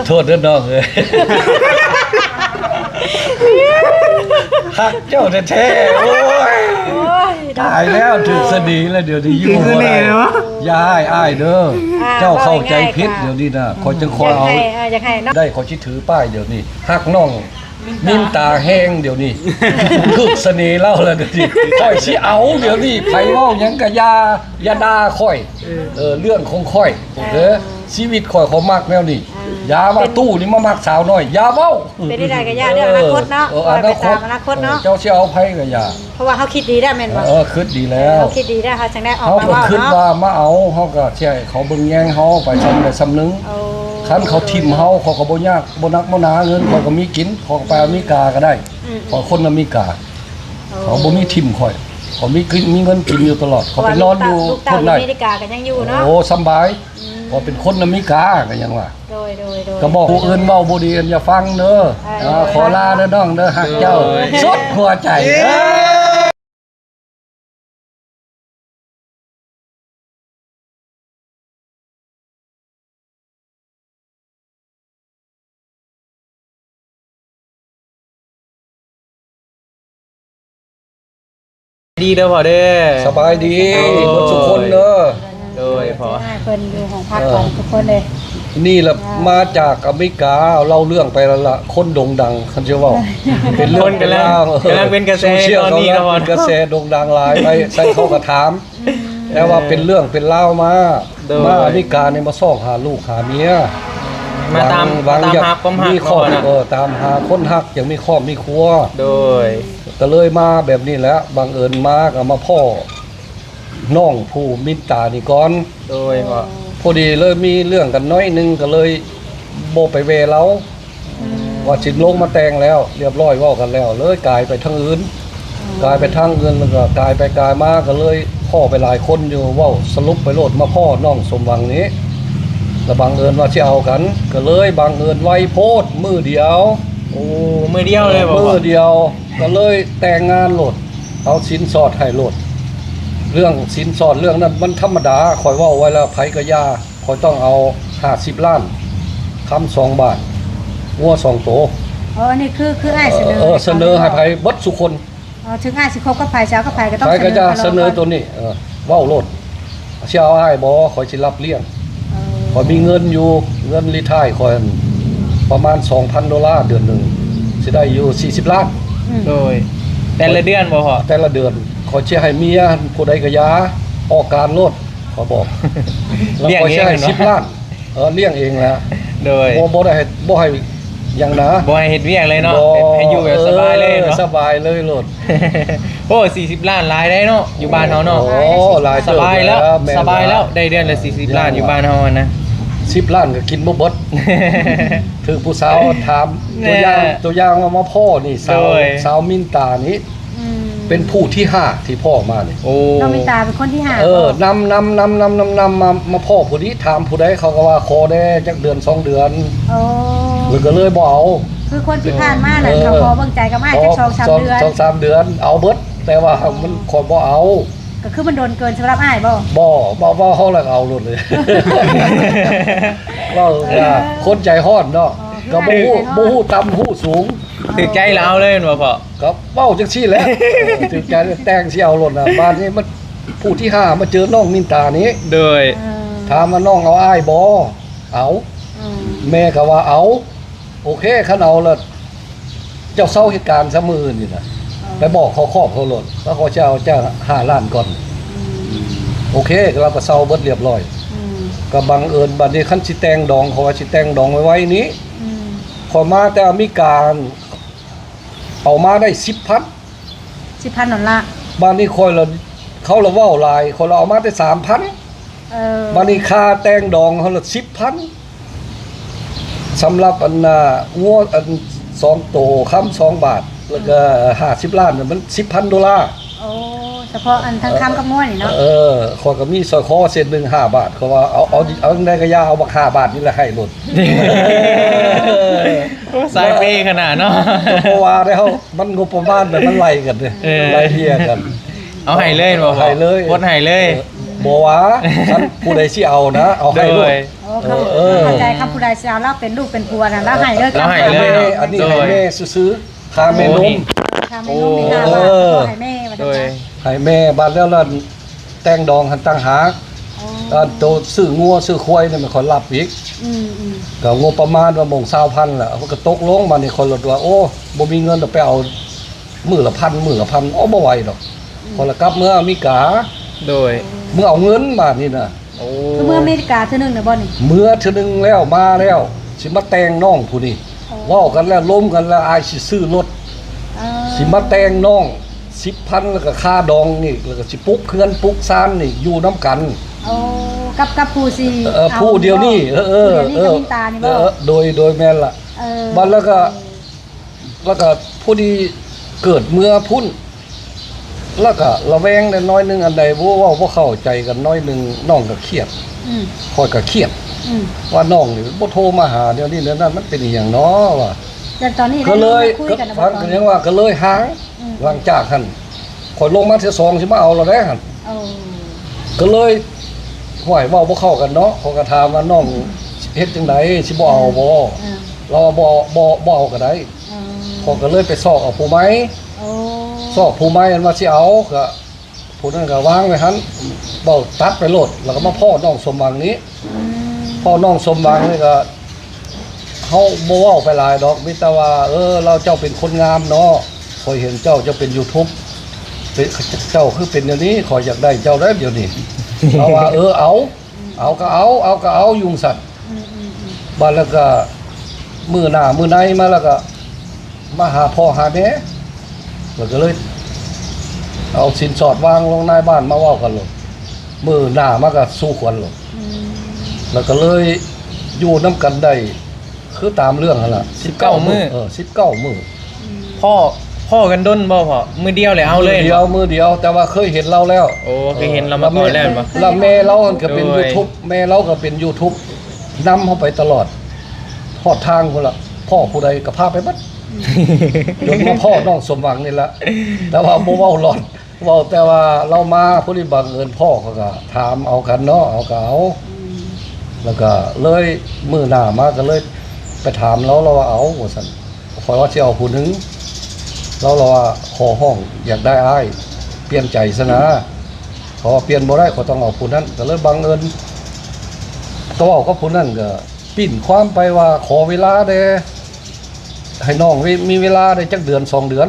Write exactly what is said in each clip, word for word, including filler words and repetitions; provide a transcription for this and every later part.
โทษเด้อน้องเอ้ย ฮักเจ้าแท้ๆ โอ้ย โอ้ย ตายแล้ว ถืกเสน่ห์แล้ว เดี๋ยวนี้อยู่ ถืกเสน่ห์ บ่ได้ แล้ววะ อย่าอ้าย อ้ายเด้อ อ่า เจ้าเข้าใจผิด ว่าง่ายๆ เดี๋ยวนี้นะ ข้อยจั่งคอยเอา อยากให้ อ่า อยากให้เนาะ ได้ ข้อยสิถือป้ายเดี๋ยวนี้ ฮักน้อง มินตาแฮงเดี๋ยวนี้ ถืกเสน่ห์ลาวแล้วเดี๋ยวนี้ ข้อยสิเอาเดี๋ยวนี้ ไผเว้าหยังก็อย่า อย่าด่าข้อย เออ เรื่องของข้อย เออ ชีวิตข้อย ข้อยมักแนวนี้ อ่า อย่าว่า เป็น ตู้นี่มามักสาวน้อย อย่าเว้า เป็นได้ก็อย่า เรื่องอนาคตเนาะ เออ ปล่อยไปตามอนาคตเนาะ เออ เจ้าสิเอาไผก็อย่า เพราะว่าเฮาคิดดีแล้วแม่นบ่ เออ คิดดีแล้ว เฮาคิดดีแล้ว เฮาจั่งได้ออกมาเว้าเนาะ เฮาก็คิดว่ามาเอา เฮาก็สิให้เขาเบิ่งแยงเฮาไปส่ำใดส่ำหนึ่ง โอ้ คันเขาถิ่มเฮา เขาก็บ่ยาก บ่หนักบ่หนา เงินเขาก็มีกิน เขาก็ไปอเมริกาก็ได้ อืมๆ เขาคนอเมริกา โอ้ เขาบ่มีถิ่มข้อย เขามีกิน มีเงินกินอยู่ตลอด เขาไปนอนอยู่ เพราะว่าลูกเต้า ลูกเต้า คนใด อยู่อเมริกาก็ยังอยู่เนาะ โอ้ สำบาย อืม เขาเป็นคนอเมริกาก็ยังว่า โดย โดย โดย ก็บอกผู้อื่นเว้าบ่ดีอย่าฟังเด้อ เออ อ่า ขอลาเด้อน้องเด้อ ฮักเจ้า โดย สุดหัวใจ เย้ เด้อ ดีเด้อพ่อเด้อ สบายดี โอ้ย หมดทุกคนเด้อ โดยพ่อ เพิ่นอยู่ห้องพักของทุกคนเลย นี่แหละ อ่า มาจากอเมริกา เล่าเรื่องไปแล้วล่ะ คนโด่งดัง คันจะเว้า เป็นเรื่อง คนกำลัง เป็นราว กำลังเป็นกระแส โซเชียล ตอนนี้ กำลัง นะพ่อ เป็นกระแสโด่งดังหลาย ไปใส่เขาก็ถาม อืม แต่ว่าเป็นเรื่องเป็นราวมา โดย มาอเมริกานี่มาซอกหาลูกหาเมีย มาตาม หวัง หวัง มาตาม อยาก หาความฮัก มีครอบ เนาะ เออ ตามหาคนฮัก อยากมีครอบมีครัว โดย ก็เลยมาแบบนี้แหละ บังเอิญมาก็มาพ้อน้องผู้มินตานี่ก่อน โดยพ่อ พอดีเลยมีเรื่องกันน้อยหนึ่ง ก็เลยบ่ไปแวะเลา อืม ว่าสิลงมาแต่งแล้ว เรียบร้อยเว้ากันแล้ว เลยกลายไปทางอื่น อืม กลายไปทางอื่น แล้วก็กลายไปกลายมา ก็เลยพ้อไปหลายคนอยู่ เว้าสรุปไปโลด มาพ้อน้องสมหวังนี้ แล้วบังเอิญว่าสิเอากัน ก็เลยบังเอิญไวโพด มื้อเดียว โอ้ มื้อเดียวเลยบ่พ่อ มื้อเดียว ก็เลยแต่งงานโลด เอาสินสอดให้โลด เรื่องสินสอดเรื่องนั้นมันธรรมดา ข้อยเว้าไว้แล้ว ไผก็อย่า ข้อยต้องเอาห้าสิบล้าน คำสองบาท งัวสองโต อ๋อ อันนี้คือ คืออ้ายเสนอ เออ เสนอให้ไผเบิดซุคน อ๋อ ถึงอ้ายสิคบกับไผ สิเอากับไผก็ต้อง ไผก็จะเสนอ เสนอก่อน ตัวนี้ เออ เว้าโลด สิเอาอ้ายบ่ ข้อยสิรับเลี้ยง เออ ข้อยมีเงินอยู่ เงินรีไทร์ข้อยประมาณสองพันดอลลาร์เดือนหนึ่ง สิได้อยู่สี่สิบล้าน อืม โดย แต่ละเดือนบ่พ่อ แต่ละเดือน ข้อยสิให้เมียผู้ใดก็อย่า ออกการโลด ข้อยบอก แล้วข้อยสิให้ เลี้ยงเองเนาะ สิบล้าน เออ เลี้ยงเองแหละ โดย บ่ บ่ได้ให้ บ่ให้หยังนะ บ่ให้เฮ็ดเวียกเลยเนาะ บ่ ให้อยู่แบบสบายเลยเนาะ เออ สบายเลยโลด โอ้ สี่สิบล้านหลายได้เนาะ อยู่บ้านเฮาเนาะ โอ้ หลายเติบ สบายแล้ว แล้ว แม่น สบายแล้ว แล้ว ได้เดือนละสี่สิบล้าน แล้ว อยู่บ้านเฮานะ สิบล้านก็กินบ่เบิด ถืกผู้สาวถาม แน่ ตัวอย่าง ตัวอย่างว่ามาพ้อนี่ สาว โดย สาวมินตานี่ อืม เป็นผู้ที่ห้าที่พ้อมานี่ โอ้ น้องมินตาเป็นคนที่ห้า เออ พ้อ นำ นำ นำ นำ นำ นำ มา มาพ้อผู้นี้ ถามผู้ใด เขาก็ว่าขอแด่จักเดือนสองเดือน โอ้ แล้วก็เลยบ่เอา คือคนที่ผ่านมาน่ะ เออ เขาขอเบิ่งใจกับอ้ายจักสองสามเดือน สองสามเดือน เอาเบิด แต่ว่ามัน ข้อยบ่เอา ก็คือมันโดนเกินสำหรับอ้ายบ่ บ่ บ่ บ่ เฮาแล้วก็เอาโลดเลย เว้าว่าคนใจฮ้อนเนาะ อ๋อ ก็บ่ฮู้ ใจฮ้อน บ่ฮู้ต่ำฮู้สูง ถืกใจแล้วเอาเลยแม่นบ่พ่อ ก็เว้าจังซี่แหละ ถืกใจแต่งสิเอาโลดน่ะ บาดนี้มันผู้ที่ห้ามาเจอน้องมินตานี้ โดย เออ ถามว่าน้องเอาอ้ายบ่ เอา อืม แม่ก็ว่าเอา โอเค คันเอาละ เจ้าเซาเหตุการณ์ซะมื้ออื่นนี่นะ อ่า ไปบอกเขาครอบเขาโลด แล้วเขาจะเอาเจ้าห้าล้านก่อน อืม โอเค เราก็เซาเบิดเรียบร้อย อืม ก็บังเอิญบัดนี้คันสิแต่งดอง เขาว่าสิแต่งดองไวๆนี้ อืม ข้อยมาแต่อเมริกา เอามาได้สิบพัน สิบพันดอลลาร์ บัดนี้ข้อยละ เขาละเว้าหลาย ข้อยละเอามาแต่สามพัน เออ บัดนี้ค่าแต่งดองเขาละสิบพัน สำหรับอันน่ะ งัวอันสองโต คำสองบาท แล้วก็ห้าสิบล้านน่ะ มันสิบพันดอลลาร์ โอ้ เฉพาะอันทั้งคำกับงัวนี่เนาะ เออ ข้อยก็มีสร้อยคอเส้นหนึ่งห้าบาท เขาว่าเอา เอา เอาจั่งใดก็อย่า เอาบักห้าบาทนี่แหละให้โลด โอ้ สายเปย์ขนาดเนาะ เพราะว่าแล้วมันงบประมาณแบบมันไล่กันเด้ เออ ไล่เลี่ยกัน เอาให้เลยบ่พ่อ ให้เลย กดให้เลย เออ บ่ว่า คันผู้ใดสิเอานะ เอาให้โลด โดย โอ้ คำ เออ เข้าใจ คำผู้ใดสิเอาลาวเป็นลูกเป็นผัวน่ะ ลาวให้เลย ลาวให้เลย คำ แม่ อันนี้ โดย ให้แม่ซื่อๆ ค่าแม่นม โอ้นี่ ค่าแม่นมนี่ โอ้ ห้าบาท เออ ให้แม่ว่าซั่น โดย ซะ ให้แม่ บัดแล้วล่ะ แต่งดองหั้นต่างหาก โอ้ อันโตซื้องัวซื้อควายนี่มันขอรับอีก อืมอืม ก็งบประมาณว่าหม่องซาวพันล่ะ เขาก็ตกลงมานี่ คนละว่า โอ้ บ่มีเงิน ไปเอามื้อละพัน มื้อละพัน โอ้ บ่ไหวดอก อืม คนละกลับเมืออเมริกา โดย เมือเอาเงินมานี่นะ โอ้ คือเมืออเมริกาเทื่อหนึ่งน่ะบ่นี่ เมือเทื่อหนึ่งแล้วมาแล้ว สิมาแต่งน้องผู้นี้ โอ้ เว้ากันแล้ว ล้มกันแล้ว อ้ายสิซื้อรถ เออ สิมาแต่งน้อง สิบพัน แล้วก็ค่าดองนี่ แล้วก็สิปลุกเฮือนปลุกซานนี่ อยู่นำกัน โอ้ กับ กับผู้สิ เออ เอา ผู้เดียวนี่ บ่ เออ เออ ผู้เดียวนี่ เออ กับมินตานี่บ่ เออ โดย โดยแม่นล่ะ เออ บัดแล้วก็ แล้วก็ผู้ที่เกิดเมือพุ้น แล้วก็ระแวงแหน่น้อยหนึ่ง อันใดบ่เว้าบ่เข้าใจกันน้อยหนึ่ง น้องก็เครียด อืม ข้อยก็เครียด อืม ว่าน้องนี่บ่โทรมาหาเดี๋ยวนี้เดี๋ยวนั้น มันเป็นอีหยังน้อวะ แต่ตอนนี้ ก็เลย ได้มาคุยกัน ก็ แล้ว ฟัง ตอน ก็ นี้ ยังว่าก็เลยห่าง อืม หลังจากหั้น ข้อยลงมาเทื่อสองสิมาเอาแล้วเด้หั่น โอ้ ก็เลย ห้วย เว้าบ่เข้ากันเนาะ ข้อยก็ถามว่าน้องเฮ็ดจั่งใด สิบ่เอาบ่ อ่า ลาวว่าบ่ บ่ บ่เอาก็ได้ อืม ข้อยก็เลยไปซอกเอาผู้ใหม่ โอ้ ซอกผู้ใหม่อันว่าสิเอา ก็ผู้นั้นก็วางไว้หั่น เว้าตัดไปโลด แล้วก็มาพ้อน้องสมหวังนี้ อืม พ้อน้องสมหวังนี่ก็ เฮาบ่เว้าไปหลายดอก มีแต่ว่า เออ ลาวเจ้าเป็นคนงามเนาะ ข้อยเห็นเจ้า เจ้าเป็นยูทูบ เป็น เจ้าคือเป็นแนวนี้ ข้อยอยากได้เจ้าได้เดี๋ยวนี้ ลาวว่า เออ เอา เอาก็เอา เอาก็เอา อยู่ซั่น อืมอืมอืม บัดแล้วก็มื้อหน้ามื้อในมาแล้วก็ มาหาพ่อหาแม่ แล้วก็เลย เอาสินสอดวางลงนายบ้านมาเว้ากันโลด มื้อหน้ามาก็สู่ขวัญโลด อืม แล้วก็เลยอยู่นำกันได้ คือตามเรื่องหั่นล่ะ สิบเก้ามื้อ เออ สิบเก้ามื้อ อืม พ้อ พ้อกันดนบ่พ่อ มื้อเดียวเลยเอาเลย มื้อเดียว มื้อเดียว แต่ว่าเคยเห็นลาวแล้ว โอ้ เคยเห็นลาวมาก่อนแล้วบ่ แล้วแม่ลาวก็เป็น โดย ยูทูบ แม่ลาวก็เป็นยูทูบ นำเฮาไปตลอด ฮอดทางพุ้นล่ะ พ้อผู้ใดก็พาไปเบิด อืม จนมาพ้อน้องสมหวังนี่ละ แต่ว่าบ่เว้าหลอน เว้าแต่ว่าลาวมาพุ้นนี่บังเอิญพ้อ เขาก็ถามเอากันเนาะ เอาก็เอา อืม แล้วก็เลยมื้อหน้ามาก็เลยไปถามลาว ลาวว่าเอาว่าซั่น ข้อยว่าสิเอาผู้หนึ่ง ลาวลาวว่าขอฮ้องอยากได้อ้าย เปลี่ยนใจซะนะ เขาว่าเปลี่ยนบ่ได้ ข้อยต้องเอาผู้นั้น ก็เลยบังเอิญ ก็เว้ากับผู้นั้นก็ปิ้นความไปว่าขอเวลาแด่ ให้น้องมี มีเวลาได้จักเดือนสองเดือน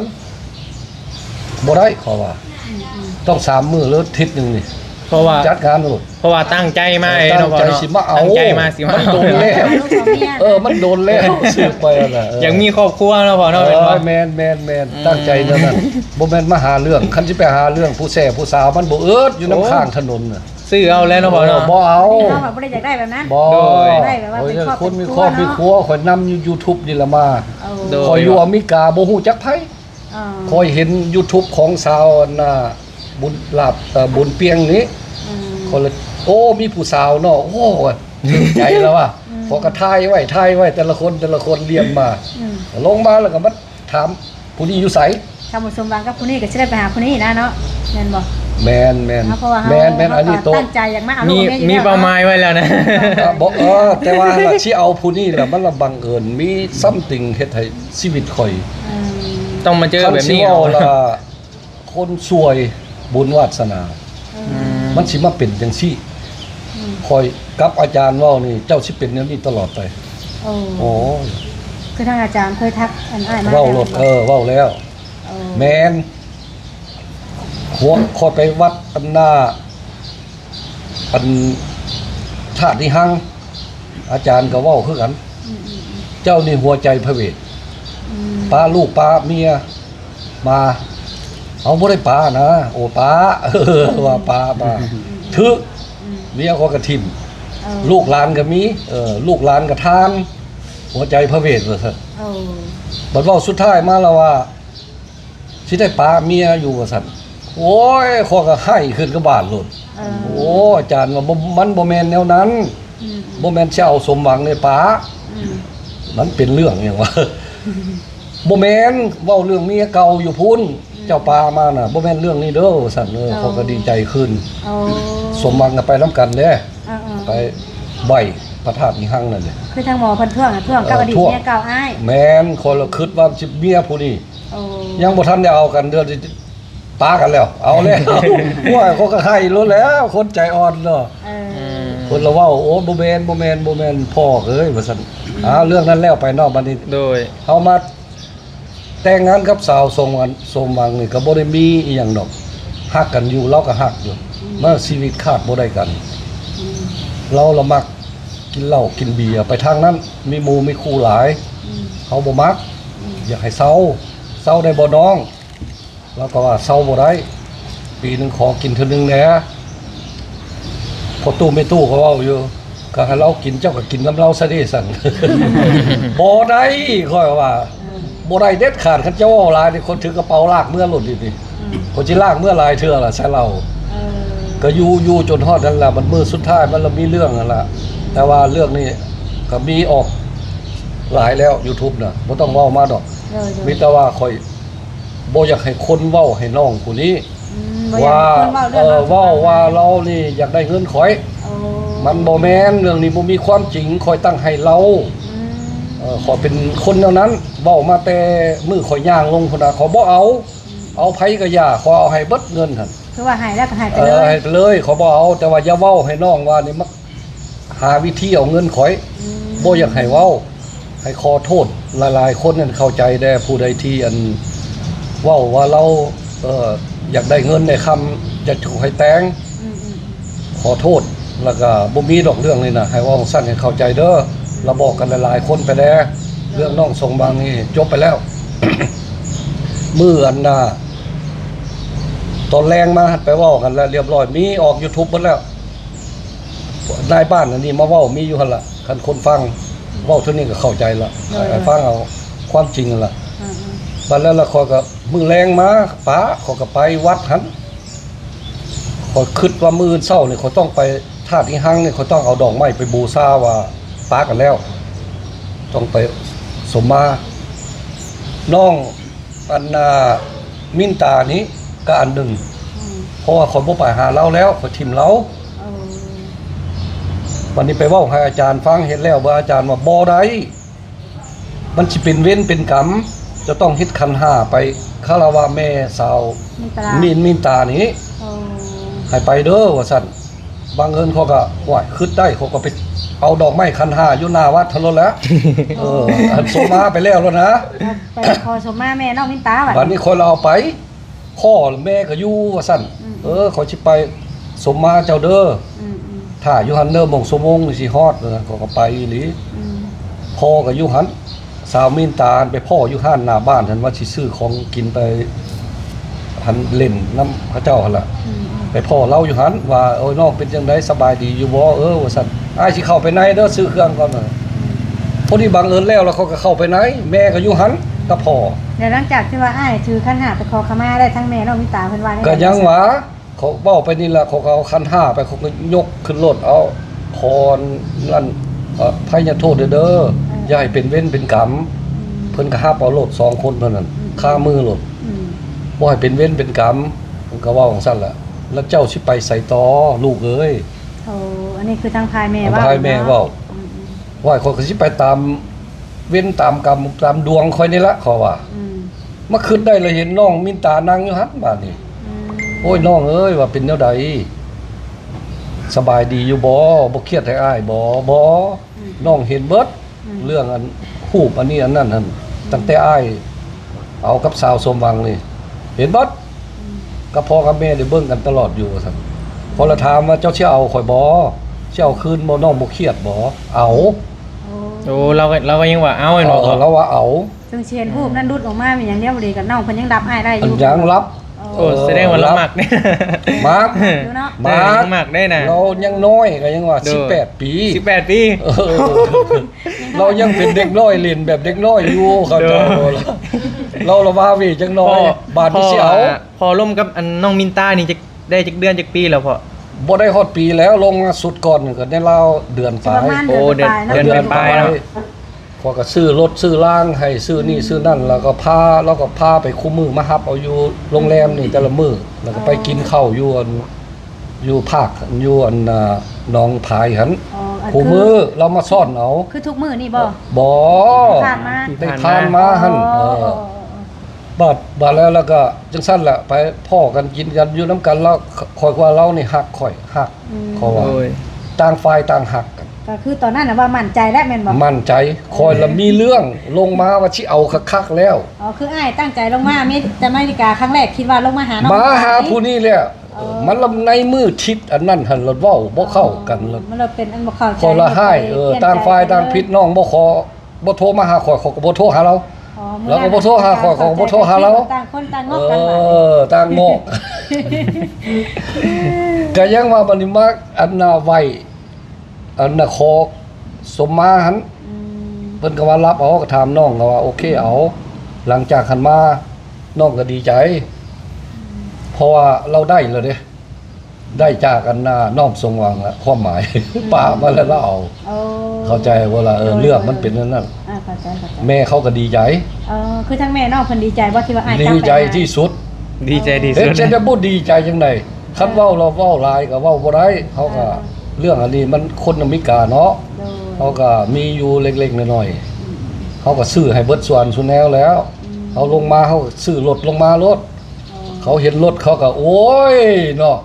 บ่ได้ ข้อยว่า อืมอืม ต้องสามมื้อหรืออาทิตย์หนึ่งนี่ เพราะว่า จัดงานโลด เพราะว่าตั้งใจมา เออ เนาะพ่อเนาะ ตั้งใจสิมาเอา ตั้งใจมาสิมาเอา มันโดนแล้ว เอาลูกเอาเมีย เออ มันโดนแล้ว สืบไปนั่นน่ะ เออ อยากมีครอบครัวเนาะพ่อเนาะ เออ แม่นบ่ แม่น แม่น แม่น อืม ตั้งใจแนวนั้น บ่แม่นมาหาเรื่อง คันสิไปหาเรื่องผู้แซ่ผู้สาว มันบ่เอิดอยู่นำ โอ้ ข้างถนนน่ะ ซื้อเอาแล้วเนาะพ่อเนาะ เออ บ่เอา นี่เฮาแบบบ่ได้อยากได้แบบนั้น บ่ โดย ได้แบบว่าเป็นครอบ โอ้ย คนมีครอบมีครัว เนาะ ข้อยนำอยู่ยูทูบนี่ล่ะมา เออ โดย ข้อยอยู่อเมริกาบ่ฮู้จักไผ อ่า ข้อยเห็นยูทูบของสาวอันน่ะ บุญลาภ เอ่อ บุญเปียงนี่ อืม ข้อยเลย โอ้ มีผู้สาวเนาะ โอ้ ถืกใจแล้วว่ะ อืม ข้อยก็ถ่ายไว้ ถ่ายไว้ แต่ละคน แต่ละคนเรียงมา อืม ลงมาแล้วก็มาถาม ผู้นี้อยู่ไส ถ้าบ่สมหวังกับผู้นี้ก็สิได้ไปหาผู้นี้นะเนาะ แม่นบ่ แม่น แม่น เอา เพราะว่าเฮา แม่น แม่น เฮา อันนี้ ก็ โต ตั้งใจอยากมาเอา มี ลูกเอาเมียอยู่ มี แล้ว เป้าหมายไว้แล้วนะ อ่ะ บ่ เออ แต่ว่าล่ะ สิเอาผู้นี้ล่ะ มันละบังเอิญ มีซัมติงเฮ็ดให้ชีวิตข้อย อืม ต้องมาเจอแบบนี้ คันสิเว้าล่ะ คนซวยบุญวาสนา อืม มันสิมาเป็นจังซี่ อืม ข้อยกับอาจารย์เว้านี่ เจ้าสิเป็นแนวนี้ตลอดไป โอ้ โอ้ย คือทางอาจารย์เคยทักอันอ้ายมา เว้าโลด แล้ว เออ เว้าแล้ว เออ แม่น หัว ข้อยไปวัดอันน่ะ อันธาตุนิหัง อาจารย์ก็เว้าคือกัน อืมอืมอืม เจ้านี่หัวใจพระเวท อืม ปาลูกปาเมียมา เอาบ่ได้ปานะ โอ้ ปา เออ ว่าปา ปา อืม ถืก อืม เมียข้อยก็ถิ่ม เออ ลูกหลานก็มี เออ ลูกหลานก็ทาน หัวใจพระเวทว่าซั่น เออ บัดเว้าสุดท้ายมาแล้วว่า สิได้ปาเมียอยู่ว่าซั่น โอ้ย ข้อยก็ไห้ขึ้นกะบาลโลด เออ โอ้ อาจารย์ว่าบ่ มันบ่แม่นแนวนั้น อืม บ่แม่นสิเอาสมหวังในปา อืม มันเป็นเรื่องหยังวะ บ่แม่น เว้าเรื่องเมียเก่าอยู่พุ้น อื เจ้าปามาน่ะ บ่แม่นเรื่องนี้เด้อ ว่าซั่น เออ เออ เขาก็ดีใจขึ้น โอ้ สมหวังก็ไปนำกันเด้ เออๆ ไปไหว้พระธาตุอีหังนั่นแหละ คือทางหมอเพิ่นท่วงน่ะ ท่วงกับ เออ อดีต ท่วง เมียเก่าอ้าย แม่น ข้อยละคิดว่าสิเมียผู้นี้ โอ้ ยังบ่ทันได้เอากัน เดือนสิปากันแล้ว เอาแล้ว โอ้ย เขาก็ให้โลดแล้ว คนใจอ่อนเนาะ เออ อืม เพิ่นละเว้า โอ้ บ่แม่น บ่แม่น บ่แม่น พ่อเอ้ย ว่าซั่น อืม อ้าว เรื่องนั้นแล้วไปเนาะ บัดนี้ โดย เฮามา แต่งงานกับสาวสมหวัง สมหวังนี่ก็บ่ได้มีอีหยังดอก ฮักกันอยู่ ลาวก็ฮักอยู่ อืม มาชีวิตขาดบ่ได้กัน อืม ลาวละมักกินเหล้ากินเบียร์ไปทางนั้น มีหมู่มีคู่หลาย อืม เฮาบ่มัก อืม อยากให้เซา เซาได้บ่น้อง ลาวก็ว่าเซาบ่ได้ ปีหนึ่งขอกินเทื่อหนึ่งแหน่ พ่อตู้แม่ตู้ก็เว้าอยู่ ก็ให้ลาวกิน เจ้าก็กินนำลาวซะเด้ซั่น บ่ได้ ข้อยว่า บ่ได้เด็ดขาด คันเจ้าเว้าหลายนี่ คนถือกระเป๋าลากเมือโลดนี่ อืม คนสิลากเมือหลายเทื่อล่ะใส่ลาว เออ ก็อยู่ อยู่จนฮอดนั่นล่ะ มันมื้อสุดท้ายมันละมีเรื่องนั่นล่ะ แต่ว่าเรื่องนี้ก็มีออกหลายแล้ว YouTube น่ะ บ่ต้องเว้ามาดอก เออ มีแต่ว่าข้อย บ่อยากให้คนเว้าให้น้องผู้นี้ อืม บ่อยากให้คนเว้าเรื่อง ว่า เออ เว้าว่าลาวนี่อยากได้เงินข้อย โอ้ มันบ่แม่น เรื่องนี้บ่มีความจริง ข้อยตั้งให้ลาว อืม เออ ข้อยเป็นคนแนวนั้น เว้ามาแต่มื้อข้อยย่างลงพุ้นน่ะ ข้อยบ่เอา อืม เอาไผก็อย่า ข้อยเอาให้เบิดเงินหั่น คือว่าให้แล้วก็ให้ไป เออ เลย ให้ไปเลย ข้อยบ่เอา แต่ว่าอย่าเว้าให้น้องว่านี่มา หาวิธีเอาเงินข้อย อืม บ่อยากให้เว้า ให้ขอโทษหลายๆ คนนั่นเข้าใจแด่ ผู้ใดที่อันเว้าว่าลาว เอ่อ อยากได้เงินได้คำ อยากถูกให้แต่ง อืมอืมอืม ขอโทษ แล้วก็บ่มีดอกเรื่องนี้นะ ให้เว้าสั้นให้เข้าใจเด้อ อืม เราบอกกันหลายๆ คนไปแล้ว เรื่องน้องสมหวังนี่จบไปแล้ว มื้ออันน่ะ ตอนแลงมาไปเว้ากันแล้วเรียบร้อย มีออก YouTube หมดแล้ว นายบ้านอันนี้มาเว้ามีอยู่หั่นล่ะ คันคนฟัง เว้าเท่านี้ก็เข้าใจละ เออ ให้ฟังเอาความจริงหั่นล่ะ อืมอืม บัดแล้วละข้อยก็มื้อแลงมา ปา ข้อยก็ไปวัดหั่น ข้อยคิดว่ามื้ออื่นเช้านี่ข้อยต้องไปธาตุอีหังนี่ ข้อยต้องเอาดอกไม้ไปบูชาว่าปากันแล้ว ต้องไปสมมา น้อง อันน่ะ มินตานี้ก็อันหนึ่ง อืม เพราะว่าข้อยบ่ไปหาลาวแล้ว ข้อยถิ่มลาว เออ บัดนี้ไปเว้าให้อาจารย์ฟัง เฮ็ดแล้วบ่ อาจารย์ว่าบ่ได้ มันสิเป็นเวรเป็นกรรม จะต้องเฮ็ดขันห้าไปคารวะแม่สาว มินตา มิน มินตานี้ เออ ให้ไปเด้อ ว่าซั่น บังเอิญข้อยก็ โอ้ย คิดได้ ข้อยก็ไปเอาดอกไม้ขันห้าอยู่หน้าวัดหั้นโลดแหละ เออ อันสมมาไปแล้วโลดนะ เอาไปขอสมมาแม่น้องมินตาบัด บัดนี้ข้อยละเอาไป พ่อแม่ก็อยู่ว่าซั่น อืม เออ ข้อยสิไปสมมาเจ้าเด้อ อืมอืม ถ้าอยู่หั่นเด้อ โมงชั่วโมงนี่สิฮอด เออ ข้อยก็ไปอีหลี อืม พ่อก็อยู่หั่น สาวมินตาไปพ้ออยู่ห้านหน้าบ้านหั่น ว่าสิซื้อของกินไปหั่นเล่นนำเขาเจ้าหั่นล่ะ อืมอืม ไปพ้อลาวอยู่หั่น ว่า โอ้ย น้องเป็นจั่งใด สบายดีอยู่บ่ เออ ว่าซั่น อ้ายสิเข้าไปในเด้อ ซื้อเครื่องก่อน อืม พอดีบังเอิญแล้ว แล้วข้อยก็เข้าไปใน แม่ก็อยู่หั่นกับพ่อ แล้วหลังจากที่ว่าอ้ายถือขันห้าไปขอขมาได้ ทั้งแม่น้องมินตาเพิ่นว่าแนวใด ก็ยังว่า ข้อยเว้าไปนี่ล่ะ ข้อยก็เอาขันห้าไป ข้อยก็ยกขึ้นรถ เอา พรนั่น เอ่อ อภัยโทษเด้อ เออ อย่าให้เป็นเวรเป็นกรรม อืม เพิ่นก็ฮับเอาโลดสองคนเท่านั้น อืม คามือโลด อืม บ่ให้เป็นเวรเป็นกรรม เพิ่นก็เว้าจั่งซั่นล่ะ แล้วเจ้าสิไปไสต่อ ลูกเอ้ย โอ้ อันนี้คือทางฝ่ายแม่เว้า ทางฝ่ายแม่เว้า เนาะ อืมอืม ว่าข้อยก็สิไปตามเวรตามกรรมตามดวงข้อยนี่ละ ข้อยว่า อืม มาคิดได้เลย เห็นน้องมินตานั่งอยู่หั่นบาดนี้ อืม โอ้ย น้องเอ้ย ว่าเป็นแนวใด สบายดีอยู่บ่ บ่เครียดให้อ้ายบ่ บ่ อืม น้องเห็นเบิด อืม เรื่องอันรูปอันนี้อันนั้นหั่น อืม ตั้งแต่อ้ายเอากับสาวสมหวังนี่ เห็นเบิด อืม กับพ่อกับแม่ได้เบิ่งกันตลอดอยู่ว่าซั่น ข้อยละถามว่า เจ้าสิเอาข้อยบ่ สิเอาคืนบ่ น้องบ่เครียดบ่ เอา โอ้ โอ้ ลาวก็ ลาวก็ยังว่าเอาแม่นบ่ เออ ลาวว่าเอา เทิงสิเห็นรูปนั้นหลุดออกมาแม่นหยัง เดี๋ยวบ่ดีกับน้องเพิ่นยังรับอ้ายได้อยู่ อันยังรับ โอ้ โอ้ แสดงว่าลาวมักเด้ มัก อยู่เนาะ มัก เออ มักได้นะ ลาวยังน้อยก็ยังว่า โดย สิบแปดปี สิบแปดปี เออ ลาวยังเป็นเด็กน้อยเล่นแบบเด็กน้อยอยู่ เขาเจ้า โดย ลาวละว่าเว้ยจักหน่อย พ่อ บาดนี้สิเอา พ่อ พ่อลมกับอันน้องมินตานี่จัก ได้จักเดือนจักปีแล้วพ่อ บ่ได้ฮอดปีแล้ว ลงมาสุดก่อนก็ได้ลาวเดือนปลาย ประมาณ โอ้ เดือนปลายเนาะ เดือน เดือนปลายเนาะ เดือนปลาย พอก็ซื้อรถซื้อลางให้ ซื้อนี่ซื้อนั่น แล้วก็พา แล้วก็พาไปคู่มื้อ มาฮับเอาอยู่โรงแรมนี่แต่ละมื้อ แล้วก็ไปกินข้าวอยู่อัน อยู่ภาค อยู่อันน่ะ หนองผายหั่น อ๋อ อัน คู่มื้อ คือ ลาวมาซ้อนเอา คือทุกมื้อนี่บ่ บ่ ผ่านมา ได้ผ่านมาหั่น อ๋อ เออ อ๋อ อ๋อ บาด บาดแล้ว แล้วก็จั่งซั้นแหละ ไปพ้อกันกินกันอยู่นำกัน แล้วข้อยว่าลาวนี่ฮักข้อย ฮัก อืม ข้อยว่า โดย ต่างฝ่ายต่างฮักกัน ก็คือตอนนั้นน่ะว่ามั่นใจแล้วแม่นบ่ มั่นใจ ข้อยละมีเรื่องลงมาว่าสิเอาคักๆแล้ว อ๋อ คืออ้ายตั้งใจลงมา มีแต่อเมริกาครั้งแรก คิดว่าลงมาหาน้อง มาหาผู้นี้แหละ อ๋อ มันละในมื้อทิศอันนั้นหั่นละเว้าบ่เข้ากันละ มันละเป็นอันบ่เข้าใจ ข้อยละฮ้าย เออ ต่างฝ่ายต่างผิด น้องบ่ขอ บ่โทรมาหาข้อย ข้อยก็บ่โทรหาลาว อ๋อ ลาวก็บ่โทรหาข้อย ข้อยก็บ่โทรหาลาว ต่างคนต่างงอกกัน เออ ต่างงอก ก็ยังว่าบัดนี้มาอันน่ะไหว้ อันน่ะขอสมมาหั่น อืม เพิ่นก็ว่ารับเอา ก็ถามน้องก็ว่าโอเคเอา หลังจากหั่นมาน้องก็ดีใจ เพราะว่าลาวได้แล้วเด้ ได้จากอันน่ะน้อมสมหวังละ ความหมาย อืม ปะมาแล้วลาวเอา โอ้ เข้าใจบ่ล่ะ เออ โดย เรื่องมันเป็นอันนั้น อ่า เข้าใจ เข้าใจ แม่เขาก็ดีใจ เออ คือทั้งแม่น้องเพิ่นดีใจบ่ที่ว่าอ้ายกลับไปหา ดีใจที่สุด ดีใจที่สุด เฮ็ดจั่งใด๋บ่ดีใจจั่งใด๋ คันเว้าแล้วเว้าหลายก็เว้าบ่ได้ เฮาก็ อ่า เรื่องอันนี้มันคนอเมริกาเนาะ โดย เฮาก็มีอยู่เล็กๆน้อยๆ อืม เฮาก็ซื้อให้เบิดส่วนสุแนวแล้ว อืม เฮาลงมาเฮาก็ซื้อรถลงมาโลด อ๋อ เขาเห็นรถเขาก็ โอ้ย เนาะ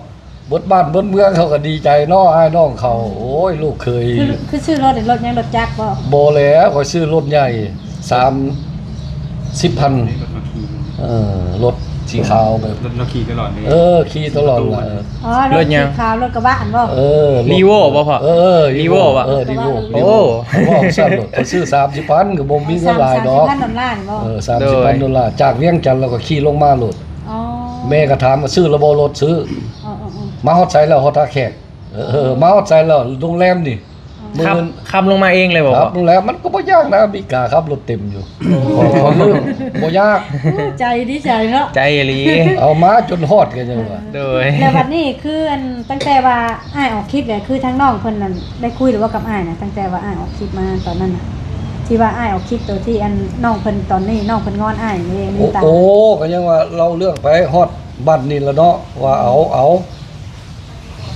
เบิดบ้านเบิดเมืองเขาก็ดีใจเนาะ อ้ายน้องเขา โอ้ย ลูกเขย คือ คือซื้อรถนี่รถหยัง รถจักรบ่ บ่แล้ว ข้อยซื้อรถใหญ่ สามสิบพัน เออ รถสีขาวแบบ รถเราขี่ตลอดเลย เออ ขี่ตลอดล่ะ เออ อ๋อ รถ รถหยัง สีขาว รถกระบะอันบ่ เออ รถ รีโว่บ่พ่อ เออ รีโว่บ่ เออ รีโว่ โอ้ รีโว่ บอกสั้นโลด ข้อยซื้อสามสิบพัน ก็บ่มีเงินหลายดอก สามสิบพันดอลลาร์นี่บ่ เออ สามสิบพันดอลลาร์ จากเวียงจันทน์แล้วก็ขี่ลงมาโลด อ๋อ แม่ก็ถามว่าซื้อแล้วบ่รถ ซื้อ อ๋อ อ๋อ อ๋อ มาฮอดไสแล้ว ฮอดท่าแขก เออ เออ มาฮอดไสแล้ว โรงแรมนี่ มื้อ ขับ อื่น ขับลงมาเองเลยบ่ ขับลงแล้ว มันก็บ่ยากนะ อเมริกาขับรถเต็มอยู่ ขอ ขอลืม บ่ยาก ใจดีใจเนาะ ใจอีหลี เอามาจนฮอดกันจั่งว่า โดย แล้วบัดนี้คืออันตั้งแต่ว่าอ้ายออกคลิปเนี่ย คือทางน้องเพิ่นนั่นได้คุยหรือว่ากับอ้ายนะ ตั้งแต่ว่าอ้ายออกคลิปมาตอนนั้นน่ะ ที่ว่าอ้ายออกคลิปตัวที่อันน้องเพิ่นตอนนี้ น้องเพิ่นงอนอ้ายนี่ โอ้ มีตา โอ้ ก็ยังว่าเล่าเรื่องไปฮอดบัดนี้แล้วเนาะ ว่าเอา เอา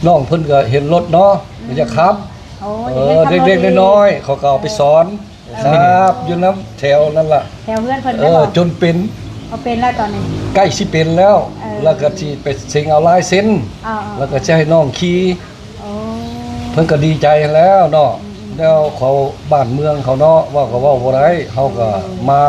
น้องเพิ่นก็เห็นรถเนาะ อืม อยากขับ โอ้ เออ อยากได้ขับรถ เด็กๆ น้อยๆ เขาก็เอาไปสอน เออ ขับอยู่นำแถวนั่นล่ะ แถวเฮือนเพิ่น เออ ได้บ่ จนเป็น เอาเป็นแล้วตอนนี้ ใกล้สิเป็นแล้ว เออ แล้วก็สิไปเซ็นเอาลายเซ็น อ่าๆ แล้วก็สิให้น้องขี่ โอ้ เพิ่นก็ดีใจแล้วเนาะ อืมๆ แล้วเขาบ้านเมืองเขาเนาะ เว้าก็เว้าบ่ได้ เฮาก็ เออ มา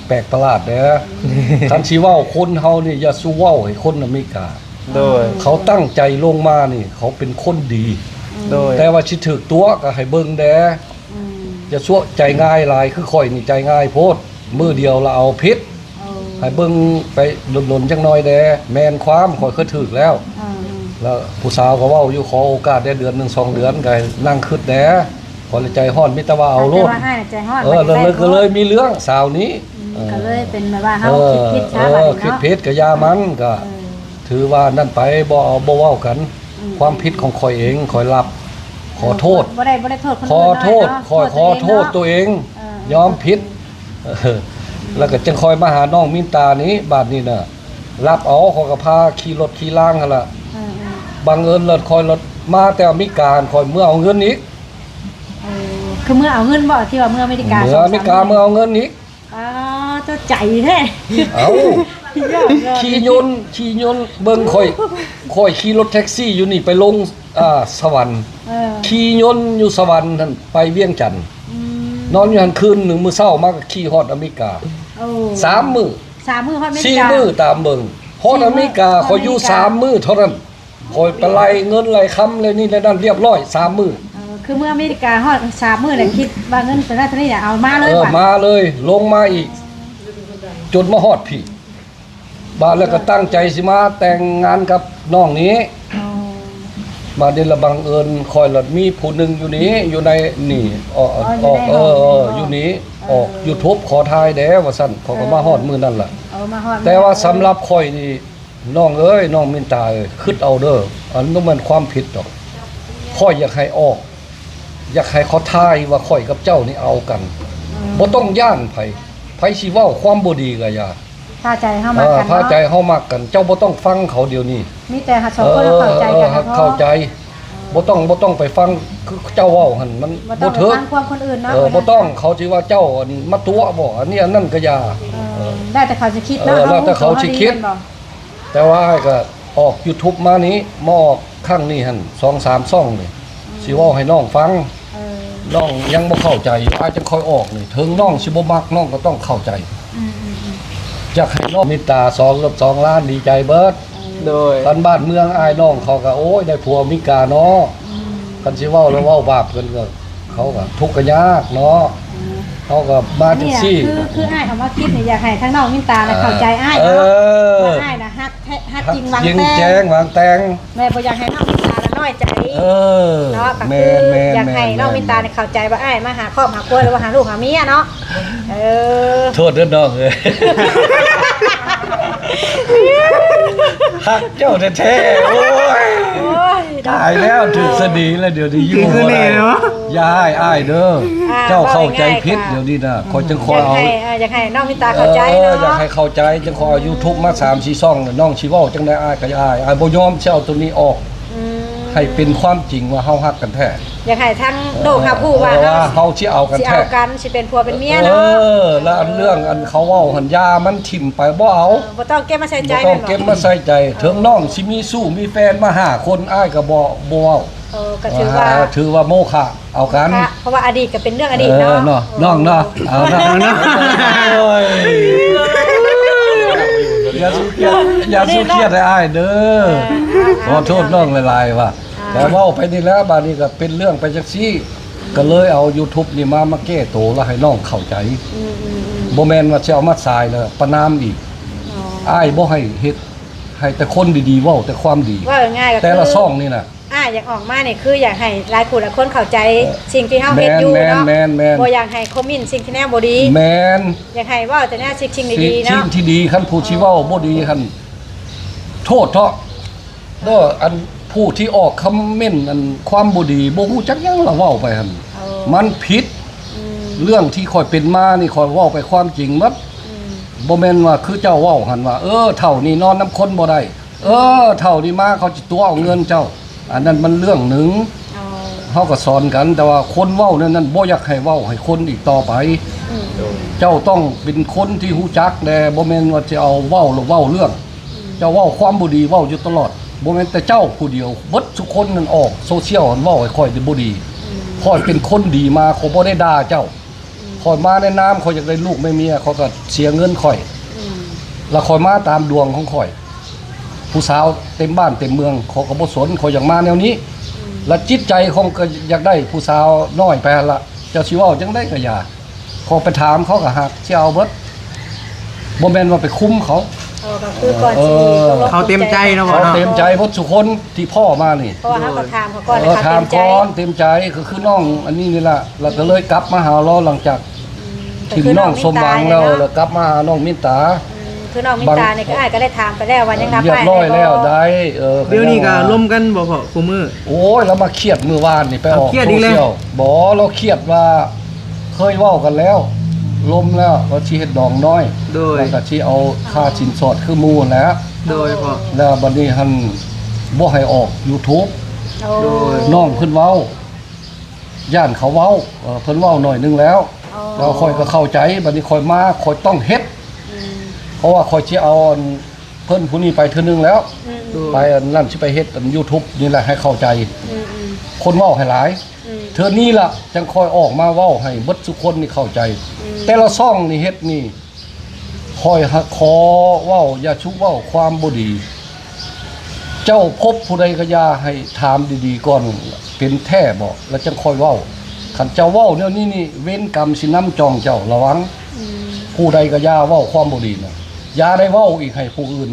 แปลกประหลาดแหน่ อืม คันสิเว้าคนเฮานี่อย่าสู้เว้าให้คนอเมริกา โดย เขาตั้งใจลงมานี่ เขาเป็นคนดี อืม โดย แต่ว่าสิถืกตั๋วก็ให้เบิ่งแหน่ อืม อย่าซั่วใจง่ายหลาย คือข้อยนี่ใจง่ายโพด มื้อเดียวละเอาผิด เออ ให้เบิ่งไปดนๆ จักหน่อยแหน่ แม่นความ ข้อยเคยถืกแล้ว เออ แล้วผู้สาวก็เว้าอยู่ ขอโอกาสได้เดือนหนึ่งสองเดือน ก็นั่งคิดแหน่ ข้อยละใจฮ้อน มีแต่ว่าเอาโลด แต่ว่าอ้ายน่ะใจฮ้อน เออ ก็เลย ก็เลยมีเรื่องสาวนี้ อืม เออ ก็เลยเป็นแบบว่าเฮา เออ คิดผิดซะ เออ บัดนี้เนาะ คิดผิดก็อย่ามัน ก็ เออ ถือว่านั่นไป บ่เอา บ่เว้ากัน อืม ความผิดของข้อยเอง ข้อยรับ ขอโทษ บ่ได้ บ่ได้โทษคนอื่น ขอโทษ เนาะ ข้อยขอโทษตัวเองเนาะ ตัวเอง เออ ยอมผิด เออ แล้วก็จั่งค่อยมาหาน้องมินตานี้ บาดนี้น่ะ รับเอา ข้อยก็พาขี่รถขี่ลางหั่นล่ะ เออๆ บังเอิญรถข้อยรถมาแต่อเมริกา ข้อยเมือเอาเงินอีก เออ คือเมือเอาเงินบ่ ที่ว่าเมืออเมริกา เมืออเมริกา สองสาม เมือเอาเงินอีก อ๋อ เจ้าใจแท้ เอ้า ยอดเลย ขี่ยนต์ ขี่ยนต์ เบิ่งข้อย ข้อยขี่รถแท็กซี่อยู่นี่ไปลง อ่า สวรรค์ เออ ขี่ยนต์อยู่สวรรค์หั่นไปเวียงจันทน์ อืม นอนอยู่หั่นคืนหนึ่ง มื้อเช้ามาก็ขี่ฮอดอเมริกา โอ้ สามมื้อ สามมื้อฮอดอเมริกา สี่มื้อตามเบิ่ง ฮอดอเมริกา สี่มื้อ ข้อยอยู่ ฮอดอเมริกา สามมื้อเท่านั้น ข้อยไปไล่เงินไล่คำเลยนี่เลยนั่นเรียบร้อย สามมื้อ เออ คือเมืออเมริกาฮอดสามมื้อแหละ คิดว่าเงินตัวนั้นตัวนี้เนี่ยเอามาเลย เออ บัด มาเลย ลงมาอีก จนมาฮอดพี้ บาดแล้วก็ตั้งใจสิมาแต่งงานกับน้องนี้ อ๋อ บาดนี้ละบังเอิญข้อยละมีผู้หนึ่งอยู่นี่ อยู่ในนี่ ออก อ๋อ อยู่ใน ออก เออ ห้อง เออ อยู่นี่ เออ ออก YouTube ขอถ่ายแหน่ว่าซั่น ข้อยก็มาฮอดมื้อนั้นล่ะ เออ มาฮอด แต่ว่าสำหรับข้อยนี่ น้องเอ้ย น้องมินตาเอ้ย คิดเอาเด้อ อันนั้นบ่แม่นความผิดดอก ข้อยอยากให้ออก อยากให้เขาทายว่าข้อยกับเจ้านี่เอากัน เอ บ่ต้องย้านไผ ไผสิเว้าความบ่ดีก็อย่า ถ้าใจเฮามักกันเนาะ เออ ถ้าใจเฮามักกัน เจ้าบ่ต้องฟังเขาเดี๋ยวนี้ มีแต่หาสองคนเฮาเข้าใจกัน เออ เนาะ เข้าใจ บ่ต้อง บ่ต้องไปฟังคือเจ้าเว้าหั่น มันบ่ต้อง บ่ถืก ไปฟังความคนอื่นเนาะ เออ บ่ต้อง เขาสิว่าเจ้าอันมาตั๋วบ่ อันนี้อันนั้นก็อย่า เออ เออ แล้วแต่เขาสิคิดเนาะ เออ แล้วแต่เขาสิคิด เฮาบ่มีเงินบ่ แต่ว่าอ้ายก็ออก YouTube มานี้ มาออกครั้งนี้หั่น สองสามช่องนี่ อืม สิเว้าให้น้องฟัง เออ น้องยังบ่เข้าใจอยู่ อ้ายจั่งค่อยออกนี่ ถึงน้องสิบ่มัก น้องก็ต้องเข้าใจ อืม อืม อืม อยากให้น้องมิตาสองเกือบสองล้าน ดีใจเบิด เออ โดย คันบ้านเมืองอ้ายน้องเขาก็ โอ้ย ได้ผัวอเมริกาเนาะ อืม คันสิเว้าแล้วเว้าบาปเพิ่นก็ เขาก็ทุกข์ก็ยากเนาะ อืม เขาก็มาจั่งซี้ เนี่ย คือ คืออ้ายคำว่าคิดนี่อยากให้ทั้งน้องมินตาน่ะเข้าใจอ้ายเนาะ เออ ว่าอ้ายน่ะฮักแท้ ฮักจริงหวังแต่ง ฮักจริงแจ้งหวังแต่ง แม่บ่อยากให้น้องมินตาน่ะน้อยใจ เออ เนาะ ก็คือ แม่นๆๆๆ อยากให้น้องมินตาเนี่ยเข้าใจว่าอ้ายมาหาครอบหาครัวหรือว่าหาลูกหาเมียเนาะ เออ โทษเด้อน้องเอ้ย ฮักเจ้าแท้ๆ โอ้ย โอ้ย ตายแล้ว ถืกสะดีแล้ว เดี๋ยวนี้อยู่ ถืกสะดี บ่ได้ เลยวะ อย่าอ้าย อ้ายเด้อ อ่า เจ้าเข้าใจผิด เว้าง่ายๆ เดี๋ยวนี้นะ ข้อยจั่งค่อยเอา อยากให้ เอ่อ อยากให้น้องมินตาเข้าใจเนาะ เออ อยากให้เข้าใจ จั่งค่อยเอา YouTube มาสามสี่ช่อง น้องสิเว้าจั่งใดอ้ายก็อย่าอ้าย อ้ายบ่ยอมสิเอาตัวนี้ออก อืม ให้เป็นความจริงว่าเฮาฮักกันแท้ อยากให้ทั้งโลกรับรู้ว่า เออ ว่าเฮา เฮาสิเอากันแท้ สิเอากัน สิเป็นผัวเป็นเมียเนาะ เออ แล้วอันเรื่องอันเขาเว้าหั่น อย่ามันถิ่มไป บ่เอา เออ บ่ต้องเก็บมาใส่ใจ บ่ต้องเก็บมาใส่ใจ แม่นบ่ เถิงน้องสิมีชู้มีแฟนมาห้าคน อ้ายก็บ่ บ่เว้า เออ ก็ถือว่า เออ ถือว่าโมฆะ เอากัน ค่ะ เพราะว่าอดีตก็เป็นเรื่องอดีตเนาะ เออ เนาะ น้องเนาะ เอาเนาะ เอาเนาะ โอ้ย อย่าสู้เครียด อย่าสู้เครียดให้อ้ายเด้อ เออ ขอโทษน้องหลายๆ ว่า อ่า แต่เว้าไปนี่แหละ บาดนี้ก็เป็นเรื่องไปจั่งซี้ ก็เลยเอา YouTube นี่มา มาแก้ตัวแล้วให้น้องเข้าใจ อืมๆๆ บ่แม่นว่าสิเอามาสายแล้วประณามอีก อ๋อ อ้ายบ่ให้เฮ็ด ให้แต่คนดีๆ เว้าแต่ความดี เว้าง่ายๆ ก็คือ แต่ละช่องนี่นะ อ้ายอยากออกมานี่คืออยากให้หลายผู้หลายคนเข้าใจ เออ สิ่งที่เฮาเฮ็ดอยู่เนาะ แม่นๆๆๆ บ่อยากให้คอมเมนต์สิ่งที่แนวบ่ดี แม่น อยากให้เว้าแต่แนวสิ่งๆ ดีๆ เนาะ สิ่งที่ดี คันผู้สิเว้าบ่ดีหั่น โทษเถาะ เด้อ อันผู้ที่ออกคอมเมนต์อันความบ่ดี บ่ฮู้จักหยังละเว้าไปหั่น เออ มันผิด อืม เรื่องที่ข้อยเป็นมานี่ข้อยเว้าไปความจริงหมด อืม บ่แม่นว่าคือเจ้าเว้าหั่นว่า เออ เฒ่านี่นอนนำคนบ่ได้ เออ เฒ่านี่มาเขาสิตั๋วเอาเงินเจ้า อันนั้นมันเรื่องหนึ่ง อ๋อ เฮาก็สอนกัน แต่ว่าคนเว้าแนวนั้นบ่อยากให้เว้าให้คนอีกต่อไป อืม เจ้าต้องเป็นคนที่ฮู้จักแด่ บ่แม่นว่าสิเอาเว้าแล้วเว้าเรื่อง อืม เจ้าเว้าความบ่ดีเว้าอยู่ตลอด บ่แม่นแต่เจ้าผู้เดียว เบิดทุกคนนั่นออกโซเชียลหั่นเว้าให้ข้อยนี่บ่ดี อืม ข้อยเป็นคนดีมา ข้อยบ่ได้ด่าเจ้า อืม ข้อยมาในนามข้อยอยากได้ลูกได้เมีย ข้อยก็เสียเงินข้อย อืม แล้วข้อยมาตามดวงของข้อย ผู้สาวเต็มบ้านเต็มเมือง ข้อยก็บ่สน ข้อยอยากมาแนวนี้ อืม และจิตใจของก็อยากได้ผู้สาวน้อยไปหั่นละ เจ้าสิเว้าจั่งใดก็อย่า ข้อยไปถามเขาก็ฮัก สิเอาเบิด บ่แม่นว่าไปคุมเขา เออ ก็คือก่อนสิ เออ ตกลง เขาเต็มใจเนาะ เขาเต็มใจเบิดทุกคนที่พ้อมานี่ เพราะว่าเฮาก็ถามเขาก่อน เออ เขาเต็มใจ ถามก่อน เต็มใจ ก็คือน้องอันนี้นี่ล่ะ แล้วก็เลยกลับมาหาเราหลังจาก อืม ถิ่มน้องสมหวังแล้ว ก็คือน้องมินตาเนี่ยเนาะ แล้วกลับมาหาน้องมินตา อืม คือน้องมินตาเนี่ย บาง ก็อ้ายก็ได้ถามไปแล้วว่ายังรับ เรียบร้อยแล้ว อ้ายได้บ่ ได้ เออ เดี๋ยวนี้ก็ลมกันบ่พ่อ คู่มื้อ โอ้ย แล้วมาเครียดมื้อวานนี่ ไปออก เครียดอีกแล้ว โซเชียล บ่ เราเครียดว่า เคยเว้ากันแล้ว ลมแล้ว ว่าสิเฮ็ดดองน้อย โดย แล้วก็สิเอาค่าสินสอดคือหมู่แหล้ว โดยพ่อ แล้วบัดนี้หั่นบ่ให้ออก YouTube โอ้ โดย น้องเพิ่นเว้า ย่านเขาเว้า เอ่อ เพิ่นเว้าหน่อยหนึ่งแล้ว อ๋อ แล้วข้อยก็เข้าใจ บัดนี้ข้อยมา ข้อยต้องเฮ็ด อืม เพราะว่าข้อยสิเอาอันเพิ่นผู้นี้ไปเทื่อหนึ่งแล้ว อืม ไปอันนั้นสิไปเฮ็ดอัน YouTube นี่แหละให้เข้าใจ อืม อืม คนเว้าให้หลาย อืม เทื่อนี้ล่ะจั่งค่อยออกมาเว้าให้เบิดทุกคนนี่เข้าใจ อืม แต่ละช่องนี่เฮ็ดนี่ ข้อยหากขอเว้า อย่าชุเว้าความบ่ดี เจ้าพบผู้ใดก็อย่าให้ถามดีๆก่อน เป็นแท้บ่ แล้วจั่งค่อยเว้า คันเจ้าเว้าแนวนี้นี่ เวรกรรมสินำจองเจ้า ระวัง อืม ผู้ใดก็อย่าเว้าความบ่ดีนะ อย่าได้เว้าอีกให้ผู้อื่น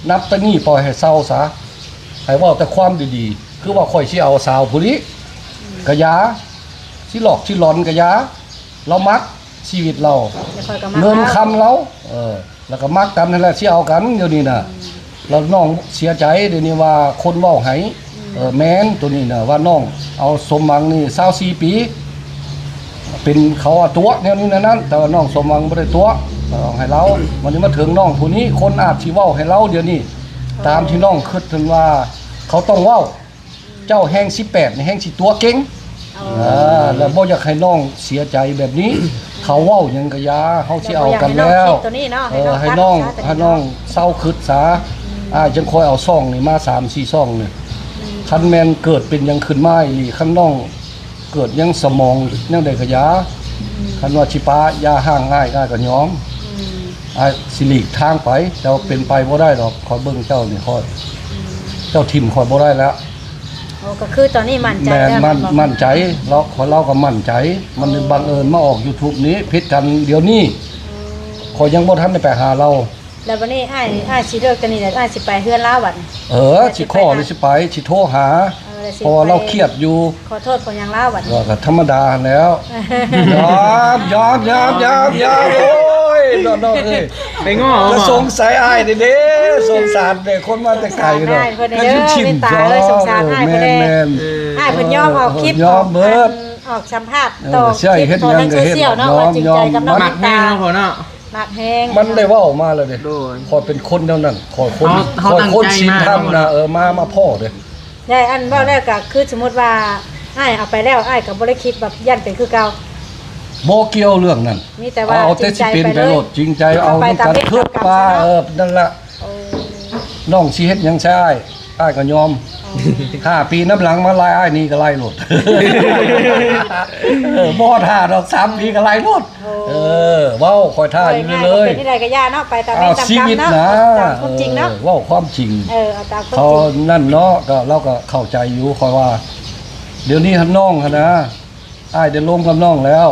นับแต่นี้ปล่อยให้เซาซะ ให้เว้าแต่ความดีๆ คือว่าข้อยสิเอาสาวผู้นี้ อืม ก็อย่า สิหลอกสิหลอนก็อย่า เรามักชีวิตเรา แล้วข้อยก็มัก เงินคำเรา เออ แล้วก็มักกันนั่นแหละ สิเอากันเดี๋ยวนี้นะ อืม แล้วน้องเสียใจเดี๋ยวนี้ว่าคนเว้าให้ อืม เออ แม่นตัวนี้นะ ว่าน้องเอาสมหวังนี่ซาวสี่ปี เป็นเขาว่าตั๋วแนวนี้แนวนั้น แต่ว่าน้องสมหวังบ่ได้ตั๋ว ก็เอาให้ลาว วันนี้มาถึงน้องผู้นี้ คนอาจสิเว้าให้ลาวเดี๋ยวนี้ ตามที่น้องคิดนั่นว่าเขาต้องเว้า เจ้าแฮ่งสิบแปดนี่แฮ่งสิตั๋วเก่ง อ๋อ อ่า แล้วบ่อยากให้น้องเสียใจแบบนี้ เขาเว้าหยังก็อย่า เฮาสิเอากันแล้ว บ่อยากให้น้องคิดตัวนี้เนาะ เออ ให้ ให้น้อง รักษาตัวนี้ ให้น้อง เนาะ เซาคิดซะ อืม อ้ายจั่งค่อยเอาซ่องนี่มาสามสี่ซ่องนี่ อืม คันแม่นเกิดเป็นหยังขึ้นมาอีหลี คันน้องเกิดยังสมองแนวใดก็อย่า อืม คันว่าสิปะอย่าห่างอ้าย อ้ายก็ยอม อืม อ้ายสิหลีกทางไป แต่ว่าเป็นไปบ่ได้ดอก ข้อยเบิ่งเจ้านี่ ข้อย อืม เจ้าถิ่มข้อยบ่ได้แล้ว โอ้ ก็คือตอนนี้มั่นใจ แม่น แล้ว มั่น แม่นบ่ มั่นใจ ลาว ข้อย ลาวก็มั่นใจ มัน โอ้ บังเอิญมาออกยูทูบนี้ ผิดกันเดี๋ยวนี้ อืม ข้อยยังบ่ทันได้ไปหาลาว แล้วบัดนี้อ้าย อ้ายสิเลิกตัวนี้แล้ว อ้ายสิไปเฮือนลาวบัดนี้ เออ สิไปหา สิขอหรือสิไป สิโทรหา เออ แล้วสิ เพราะว่าลาวเครียดอยู่ ขอโทษขอหยังลาวบัดนี้ ก็ ก็ธรรมดาหั้นแหล้ว ยอม ยอม ยอม ยอม ยอม โอ้ย น้องๆ เอ้ย ไปง้อเอาบ่ ก็สงสารอ้ายเด้ สงสารเด้ คนมาแต่ไกลเนาะ สงสารอ้ายเพิ่นเด้อ ก็ชินๆ เมตตาเลย สงสารอ้ายเพิ่นเด้ แม่นๆ เออ อ้ายเพิ่นยอมออกคลิป ยอมเบิด ออกสัมภาษณ์ เออ ต่อ ใช่ คลิป เฮ็ดหยังก็เฮ็ด ต่อในโซเชียลเนาะ ยอม ว่าจริงใจกับน้อง ยอม เมตตา มักแฮงเนาะพ่อเนาะ มักแฮง มันได้เว้ามาแล้วเด้ โดย ข้อยเป็นคนแนวนั้น ข้อยคน เฮา เฮา ข้อยคน ตั้งใจ ศีลธรรม มา นะ เออ มา มาพ้อเด้ ได้ อันเว้าแล้วก็คือสมมุติว่าอ้ายเอาไปแล้ว อ้ายก็บ่ได้คิดแบบย้านเป็นคือเก่า บ่เกี่ยวเรื่องนั้น มีแต่ว่า เอาแต่สิเป็นไปโลด จริงใจไปเลย จริงใจ เอานำกัน เอาไปตามเวร คิดว่า ตามกรรมซะเนาะ เออ นั่นล่ะ โอ้ น้องสิเฮ็ดหยังใส่อ้าย อ้ายก็ยอม อ๋อ ห้าปีนำหลังมาไล่อ้ายหนีก็ไล่โลด เออ บ่ท่าดอก สามปีก็ไล่โลด โอ้ เออ เว้าข้อยท่าอยู่เลย เป็นที่ใดก็อย่าเนาะ ไปตามเวรตามกรรมเนาะ อ้าว ชีวิตนะ เอาตามความจริงเนาะ เออ เว้าความจริง เออ เอาตามความจริง เขานั่นเนาะ ก็ เราก็เข้าใจอยู่ ข้อยว่า เดี๋ยวนี้หั้นน้องหั้นนะ อ้ายได้ลมกับน้องแล้ว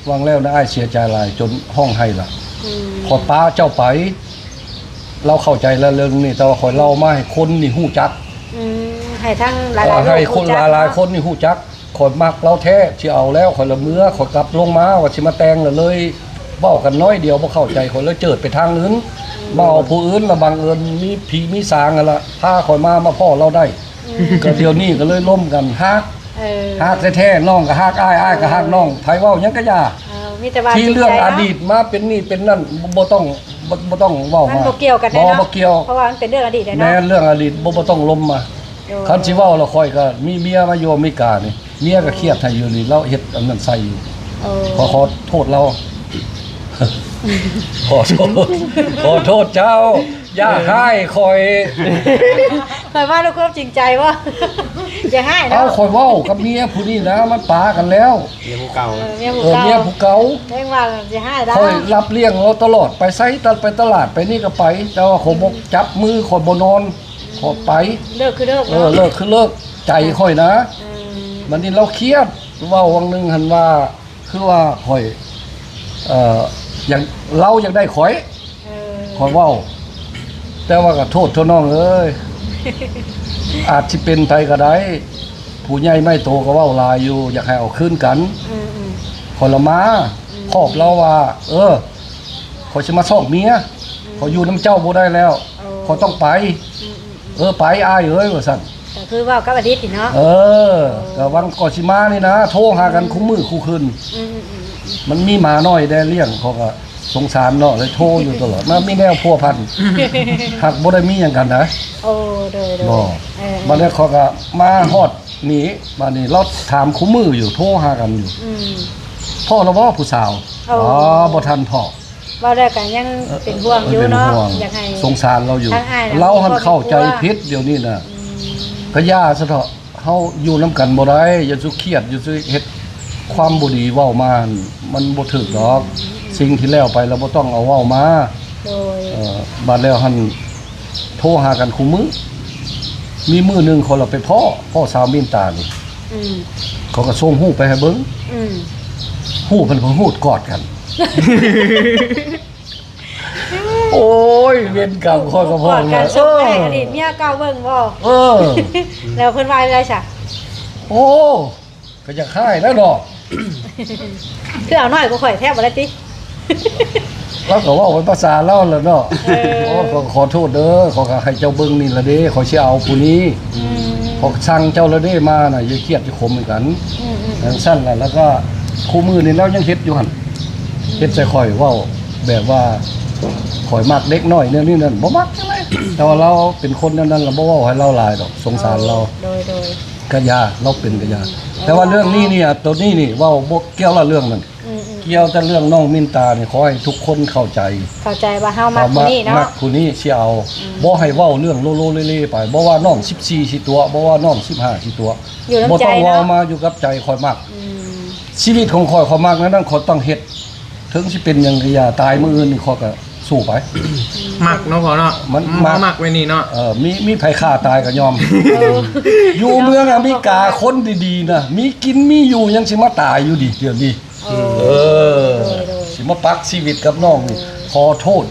หว่างแล้วนะ อ้ายเสียใจหลายจนฮ้องไห้ล่ะ อืม ข้อยปะเจ้าไป ลาวเข้าใจแล้วเรื่องนี้ แต่ว่าข้อยเล่ามาให้คนนี่ฮู้จัก อืม ให้ทั้งหลายๆ เออ โลก ให้คน ฮู้จัก หลายๆ เนาะ คนนี่ฮู้จัก ข้อยมักลาวแท้ สิเอาแล้ว ข้อยละเมือ ข้อยกลับลงมา ว่าสิมาแต่ง แล้วเลยเว้ากันน้อยเดียว บ่เข้าใจ ข้อยเลยเจิดไปทางอื่น อืม มาเอาผู้อื่น แล้วบังเอิญมีผีมีสางหั้นล่ะ พาข้อยมา มาพ้อลาวได้ อืม ก็เดี๋ยวนี้ก็เลยลมกัน ฮัก เออ ฮักแท้ๆ น้องก็ฮักอ้าย อ้ายก็ฮักน้อง ไผเว้าหยังก็อย่า เออ มีแต่ว่า ที่เรื่อง จริงใจเนาะ อดีตมาเป็นนี่เป็นนั่น บ่ บ่ต้อง บ่ บ่ต้องเว้ามา มันบ่เกี่ยวกันเด้เนาะ บ่ บ่เกี่ยว เพราะว่ามันเป็นเรื่องอดีตเด้เนาะ แม่น เรื่องอดีต บ่ บ่ต้องลมมา โดย คันสิเว้าแล้ว ข้อยก็มีเมียมาอยู่อเมริกานี่ เมียก็เครียดให้อยู่นี่ ลาวเฮ็ดอันนั้นใส่อยู่ เออ ขอ ขอโทษลาว ขอโทษ ขอโทษเจ้า อย่าฮ้ายข้อย ข้อยว่าด้วยความจริงใจบ่ อย่าฮ้ายเนาะ เอ้า ข้อยเว้ากับเมียผู้นี้นะ มันปากันแล้ว เมียผู้เก่า เออ เมียผู้ เออ เก่า เมียผู้เก่า แม่งว่าสิฮ้ายลาว ข้อยรับเลี้ยงลาวตลอด ไปไส ไปตลาด ไปนี่ก็ไป แต่ว่าข้อยบ่จับมือ ข้อยบ่นอน ข้อยไป เลิกคือเลิก เออ เนาะ เลิกคือเลิก ใจข้อยนะ อืม บัดนี้ลาวเครียด เว้าหว่างหนึ่งหั้นว่า คือว่าข้อย เอ่อ อยาก ลาวอยากได้ข้อย เออ ข้อยเว้า แต่ว่าก็โทษเถาะน้องเอ้ย อาจสิเป็นไผก็ได้ ผู้ใหญ่ไม้โตก็เว้าหลายอยู่ อยากให้เอาคืนกัน อืม อืม ข้อยละมา อืม ขอบลาวว่า เออ ข้อยสิมาซอกเมีย อืม ข้อยอยู่นำเจ้าบ่ได้แล้ว โอ้ ข้อยต้องไป อืม อืม อืม เออ ไปอ้ายเอ้ย ว่าซั่น ก็คือเว้ากับอดีตนี่เนาะ เออ ก็หว่างก่อนสิมานี่นะ โทรหากัน อืม คู่มื้อคู่คืน อืม อืม อืม อืม มันมีหมาน้อยแด่เลี้ยง ข้อยก็สงสารเนาะ เลยโทรอยู่ตลอด มันมีแนวพัวพัน หากบ่ได้มีหยังกันนะ โอ้ โดย โดย บ่ เออ บัดนี้ข้อยก็มาฮอดนี่ บัดนี้ลาวถามคู่มื้ออยู่ โทรหากันอยู่ อืม พ้อแล้วบ่ผู้สาว โอ้ อ๋อ บ่ทันพ้อ เว้าแล้วก็ยัง เออ เป็นห่วงอยู่เนาะ เป็นห่วง อยากให้ สงสารลาวอยู่ ทางอ้ายน่ะ ลาวหั้นเข้าใจผิดเดี๋ยวนี้น่ะ อืม ก็อย่าซะเถาะ เฮาอยู่นำกันบ่ได้ อย่าสุเครียด อย่าสุเฮ็ดความบ่ดีเว้ามา มันบ่ถูกดอก สิ่งที่แล้วไปแล้วบ่ต้องเอาเว้ามา โดย เอ่อ บัดแล้วหั้นโทรหากันคู่มื้อ มีมื้อหนึ่งข้อยละไปพ้อ พ้อสาวมินตานี่ อืม ข้อยก็ส่งรูปไปให้เบิ่ง อืม รูปเพิ่น เพิ่นรูปกอดกัน โอ้ย เวรกรรมข้อยก็พ้อ กอดกัน นะ ส่งไปให้อดีตเมียเก่าเบิ่งบ่ เออ แล้วเพิ่นว่าอะไรซะ โอ้ ก็อยากฮ้ายแล้วเนาะ คือเอาน้อยกว่าข้อยแท้บ่ล่ะติ ลาวก็เว้าเป็นภาษาลาวแหละเนาะ เออ โอ้ ก็ขอโทษเด้อ ข้อยก็ให้เจ้าเบิ่งนี่ล่ะเด้ ข้อยสิเอาผู้นี้ อืม ข้อยสั่งเจ้าแล้วเด้มาน่ะ อย่าเครียดอย่าขมเหมือนกัน อืม อืม จั่งซั่นล่ะ แล้วก็ คู่มื้อนี่ลาวยังเฮ็ดอยู่หั่น เฮ็ดใส่ข้อยเว้าแบบว่า ข้อยมักเด็กน้อยแนวนี้นั่น บ่มักจังได๋ แต่ว่าลาวเป็นคนแนวนั้น ลาวบ่เว้าให้ลาวหลายดอก สงสารลาว โดย โดย กะยา ลาวเป็นกะยา แต่ว่าเรื่องนี้เนี่ย ตัวนี้นี่เว้าบ่เกี่ยวละเรื่องนั้น อืมๆ เกี่ยวแต่เรื่องน้องมินตานี่ ขอให้ทุกคนเข้าใจ เข้าใจว่าเฮามักผู้นี้เนาะ มักผู้นี้สิเอา อืม บ่ให้เว้าเรื่องโลโลเลเลไป บ่ว่าน้องสิบสี่สิตั๋ว บ่ว่าน้องสิบห้าสิตั๋ว อยู่นำใจเนาะ บ่ต้องเว้ามา อยู่กับใจข้อยมัก อืม ชีวิตของข้อย ข้อยมักแนวนั้น ข้อยต้องเฮ็ด ถึงสิเป็นหยังกะยา ตายมื้ออื่นนี่ข้อยกะสู้ไป มักเนาะพ่อเนาะ มันมัก มักไว้นี่เนาะ เออ มี มีไผฆ่าตายกะยอม เออ อยู่เมืองอเมริกาคนดีๆนะ มีกินมีอยู่ยังสิมาตายอยู่ดิ เดี๋ยวนี้ เออ เออ โดย โดย สิมาปักชีวิตกับน้องนี่ ขอโทษ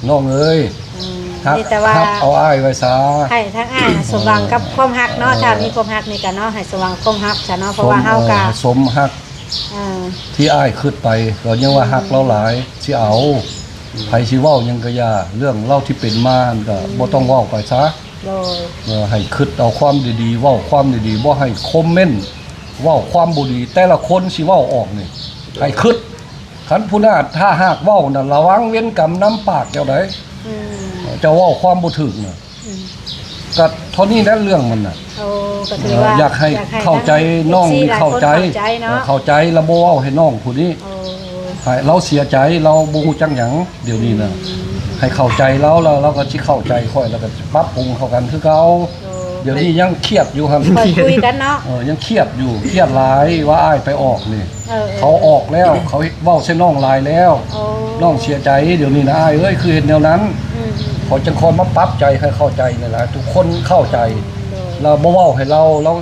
น้องเอ้ย อืม ฮัก มีแต่ว่า ฮักเอาอ้ายไว้ซะ ให้ทั้งอ้ายน่ะสมหวังกับความฮักเนาะ เออ ถ้ามีความฮักนี่กะเนาะ ให้สมหวังความฮักซะเนาะ เพราะว่าเฮากะ สม เออ สมฮัก อ่า ที่อ้ายคิดไป ก็ยังว่าฮักลาวหลาย สิเอา ไผสิเว้าหยังกะอย่า เรื่องลาวที่เป็นมาหั่นกะ อืม บ่ต้องเว้าไปซะ โดย เออ ให้คิดเอาความดีๆ เว้าความดีๆ บ่ให้คอมเมนต์ เว้าความบ่ดี แต่ละคนสิเว้าออกนี่ ให้คิด คันผู้หน้าถ้าหากเว้าน่ะ ระวังเวรกรรมนำปากเจ้าใด๋ อืม เจ้าเว้าความบ่ถูกน่ะ อืม ก็เท่านี้แหละเรื่องมันน่ะ โอ้ ก็ถือว่า เอ่อ อยากให้ อยากให้ เข้าใจ ทั้ง น้องนี่ เอฟซี หลายคน เข้าใจ เข้าใจเนาะ เออ เข้าใจ แล้วบ่เว้าให้น้องผู้นี้ โอ้ ให้ลาวเสียใจ ลาวบ่ฮู้จักหยัง เดี๋ยวนี้น่ะ อืม ให้เข้าใจลาว แล้วลาวก็สิเข้าใจข้อย แล้วก็สิปรับปรุงเข้ากันคือเก่า โอ้ เดี๋ยวนี้ยังเครียดอยู่หั่น ค่อยคุยกันเนาะ เออ ยังเครียดอยู่ เครียดหลายว่าอ้ายไปออกนี่ เออ เออ เขาออกแล้ว เขาเว้าใส่น้องหลายแล้ว โอ้ น้องเสียใจ เดี๋ยวนี้นะอ้ายเอ้ย คือเฮ็ดแนวนั้น อืม อืม ข้อยจั่งค่อยมาปรับใจให้เข้าใจนี่ล่ะ ทุกคนเข้าใจ โดย แล้วบ่เว้าให้ลาว ลาว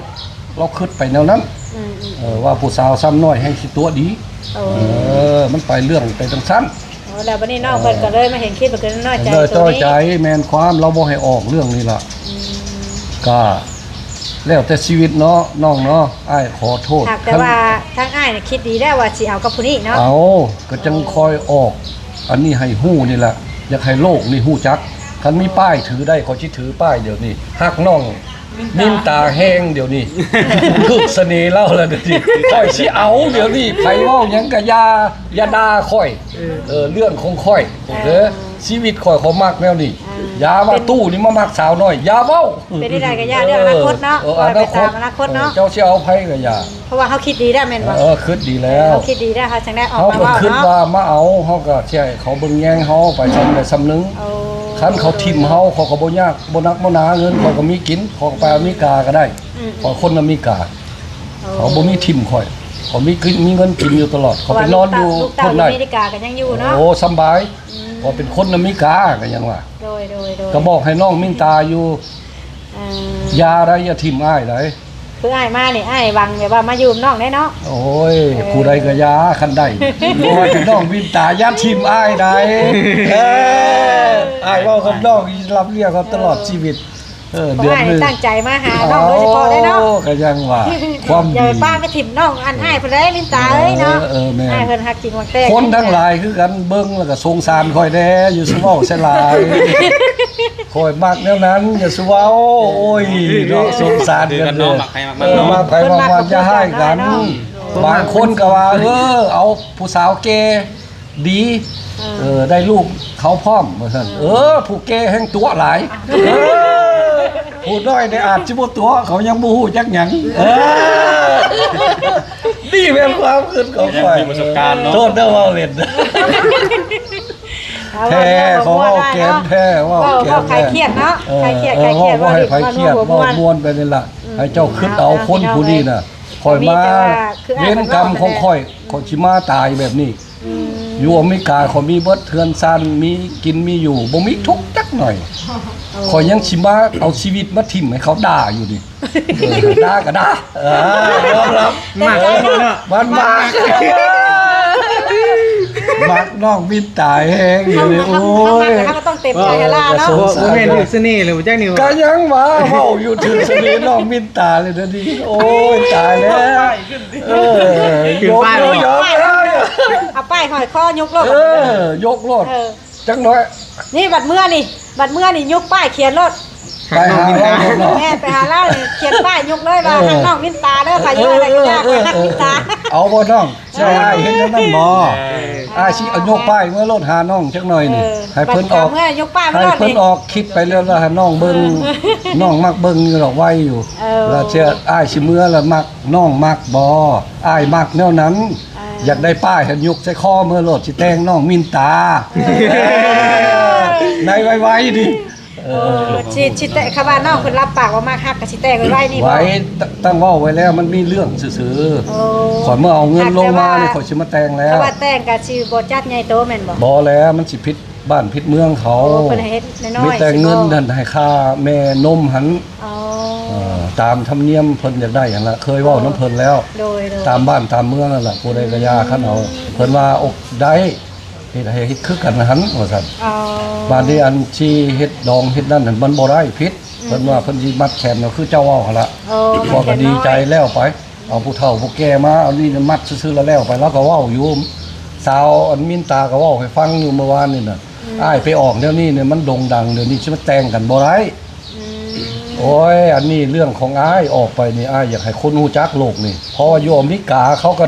ลาวคิดไปแนวนั้น อืม อืม เออ ว่าผู้สาวซ้ำน้อยแฮ่งสิตั๋วดี โอ้ เออ มันไปเรื่องไปจั่งซั้น โอ้ แล้วบัดนี้น้องเพิ่นก็เลยมาเห็นคลิป เพิ่นก็เลยน้อยใจ เลยน้อยใจ ตรงนี้ แม่นความ ลาวบ่ให้ออกเรื่องนี้ล่ะ อืม ก็แล้วแต่ชีวิตเนาะ น้องเนาะ อ้ายขอโทษ หากแต่ว่าทางอ้ายน่ะคิดดีแล้วว่าสิเอากับผู้นี้เนาะ เอา ก็จั่งค่อยออก อันนี้ให้ฮู้นี่ล่ะ อยากให้โลกนี่ฮู้จัก คันมีป้ายถือได้ ข้อยสิถือป้ายเดี๋ยวนี้ ฮักน้อง มินตาแฮงเดี๋ยวนี้ ถูกเสน่ห์ลาวแล้วเดี๋ยวนี้ ข้อยสิเอาเดี๋ยวนี้ ไผเว้าหยังกะอย่า อย่าด่าข้อย เออ เออ เรื่องของข้อย เออ เด้อ ชีวิตข้อย ข้อยมักแนวนี้ เออ อย่าว่าตู้นี่มามักสาวน้อย อย่าเว้า เป็นได้ใดกะอย่า เรื่องอนาคตเนาะ เออ ปล่อยไปตามอนาคต อนาคตเนาะ เออ เจ้าสิเอาไผกะอย่า เพราะว่าเฮาคิดดีแล้วแม่นบ่ เออ คิดดีแล้ว เฮาคิดดีแล้ว เฮาจั่งได้ออกมาเว้าเนาะ เฮาก็คิดว่ามาเอา เฮาก็สิให้เขาเบิ่งแยงเฮาไปซ่ำใดซ่ำหนึ่ง โอ้ คันเขาถิ่มเฮา เขาก็บ่ยาก บ่หนักบ่หนา เงินเขาก็มีกิน เขาก็ไปอเมริกาก็ได้ อืม ข้อยคนอเมริกา โอ้ เขาบ่มีถิ่มข้อย ข้อยมีกิน มีเงินกินอยู่ตลอด เขาไปนอนอยู่ ลูกเต้า พุ่นได้ อยู่อเมริกาก็ยังอยู่เนาะ โอ้ สำบาย อืม ข้อยเป็นคนอเมริกาก็ยังว่า โดย โดย โดย ก็บอกให้น้องมินตาอยู่ อืม อย่าได้ อย่าถิ่มอ้ายได้ คืออ้ายมานี่ อ้ายหวังแบบว่ามาอยู่น้องได้เนาะ โอ้ย เออ ผู้ใดก็อย่า คันได้ โอ้ย น้องมินตา อย่าถิ่มอ้ายได้ เออ อ้ายเว้ากับน้อง รับเลี้ยงเขาตลอดชีวิต เออ เพราะอ้ายนี่ตั้งใจมาหาน้องโดยเฉพาะเลยเนาะ โอ้ ก็ยังว่า ความดี อย่าไปปะไปถิ่มน้องอันอ้ายผู้ใด มินตาเอ้ยเนาะ เออ เออ แม่น อ้ายเพิ่นฮักจริงหวังแต่ง คนทั้งหลายคือกัน เบิ่งแล้วก็สงสารข้อยแน่ อยู่ซุเว้าใส่หลาย ข้อยมักแนวนั้น อย่าซุเว้า โอ้ย เนาะ สงสารกันเด้อ คือกันเนาะ มักไผมักมันเนาะ เออ มักไผมักมัน อย่าฮ้ายกัน เพิ่นมักผู้สาว บางคนก็ว่า เออ เอาผู้สาวแก่ ดี เออ เออ ได้ลูกเขาพร้อม ว่าซั่น เออ เออ ผู้แก่แฮ่งตั๋วหลาย เออ ผู้น้อยเนี่ยอาจสิบ่ตั๋ว เขายังบ่ฮู้จักหยัง เออ นี่เป็นความคิดของข้อย มีประสบการณ์เนาะ โทษเด้อ เว้าเล่น เอา แท้ เว้า เขาเว้า เว้าแกน ได้เนาะ แท้ เว้า เว้า แกน เว้าคลายเครียดเนาะ แท้ เออ คลายเครียด เออ คลายเครียด เว้า เว้าให้ เว้า คลายเครียด เว้าม่วน เว้าม่วนไปนี่ล่ะ อืม ให้เจ้าคิดเอา เอา คน เอา ผู้นี้น่ะ เอา ข้อยมา มีแต่ว่าคืออ้าย เวรกรรมของข้อย เพิ่นว่า ข้อยสิมาตายแบบนี้ อืม อยู่อเมริกาข้อยมีเบิดเฮือนซาน มีกินมีอยู่ บ่มีทุกข์จักหน่อย โอ้ ข้อยยังสิมาเอาชีวิตมาถิ่มให้เขาด่าอยู่นี่ เออ ด่าก็ด่า เออ ยอมรับ มากเลยเนาะ มันมาก มักน้องมินตาแฮงอยู่นี่ โอ้ย เฮาก็ต้องเต็มใจให้ล่าเนาะ เออ สงสาร บ่แม่นถืกเสน่ห์หรือบ่จักนี่วะ ก็ยังว่าเว้าอยู่ถืกเสน่ห์น้องมินตาเลยเดี๋ยวนี้ โอ้ย ตายแล้ว เออ ขึ้นป้าย ยก แล้ว ยกแล้ว เอาป้ายห้อยคอยกโลด เออ ยกโลด เออ จักหน่อย นี่บัดเมื่อนี่ บัดเมื่อนี่ยกป้ายเขียนโลด ไปหาลาวโลดเนาะ แม่นไปหาลาวนี่เขียนป้ายยกเลยว่า เออ ฮักน้องมินตาเด้อ ไผอยู่อะไรก็ยาก เออ เออ ฮักมินตา เอาบ่น้อง สิให้อ้ายเฮ็ดแนวนั้นบ่ เออ อ้ายสิเอายกป้ายเมือโลดหาน้องจักหน่อยนี่ เออ ให้เพิ่นออก บัดกลับเมือยกป้ายมาโลดนี่ ให้เพิ่นออกคลิปไปแล้ว แล้วให้น้องเบิ่ง เออ น้องมักเบิ่งอยู่ดอกไวอยู่ เออ แล้วเชื่ออ้ายสิเมือแล้วมัก น้องมักบ่ อ้ายมักแนวนั้น เออ อยากได้ป้ายให้ยกใส่คอเมือโลด สิแต่งน้องมินตา เออ ในไวๆนี่ เออ สิ สิแต่ คำว่าน้องเพิ่นรับปากว่ามักฮักก็สิแต่งไว้ไว้นี่บ่ ไว้ ตั้งเว้าไว้แล้ว มันมีเรื่องซื่อๆ โอ้ ข่อยเมื่อเอาเงินลงมานี่ หากแต่ว่า ข่อยสิมาแต่งแล้ว คำว่าแต่งก็สิบ่จัดใหญ่โตแม่นบ่ บ่แล้ว มันสิผิดบ้านผิดเมืองเขา โอ้ เพิ่นให้เฮ็ดน้อยๆ มีแต่เงิน สิบ่ นั่นให้ค่าแม่นมหั้น อ๋อ เออ ตามธรรมเนียมเพิ่นอยากได้หั้นละ เคยเว้านำเพิ่นแล้ว โดยๆ ตามบ้านตามเมืองนั่นล่ะ ผู้ใดก็อย่า คันเอา เพิ่นว่า โอ้ ได้ เฮ็ดให้เฮ็ดคือกันหั้น ว่าซั่น อ๋อ บาดนี้อันที่เฮ็ดดองเฮ็ดนั่นหั้น มันบ่ได้ ผิด อืม เพิ่นว่าเพิ่นสิมัดแขนเอาคือเจ้าเว้าหั่นละ อ๋อ พ่อก็ดีใจแล้วไป เอาผู้เฒ่าผู้แก่มา เอานี่มัดซื่อๆแล้วแล้วไป แล้วก็เว้าอยู่ สาวอันมินตาก็เว้าให้ฟังอยู่เมื่อวานนี่น่ะ อืม อ้ายไปออกเดี๋ยวนี้เนี่ยมันโด่งดัง เดี๋ยวนี้สิมาแต่งกันบ่ได้ อืม โอ้ย อันนี้เรื่องของอ้าย ออกไปนี่อ้ายอยากให้คนรู้จักโลกนี่ เพราะว่าอยู่อเมริกาเขาก็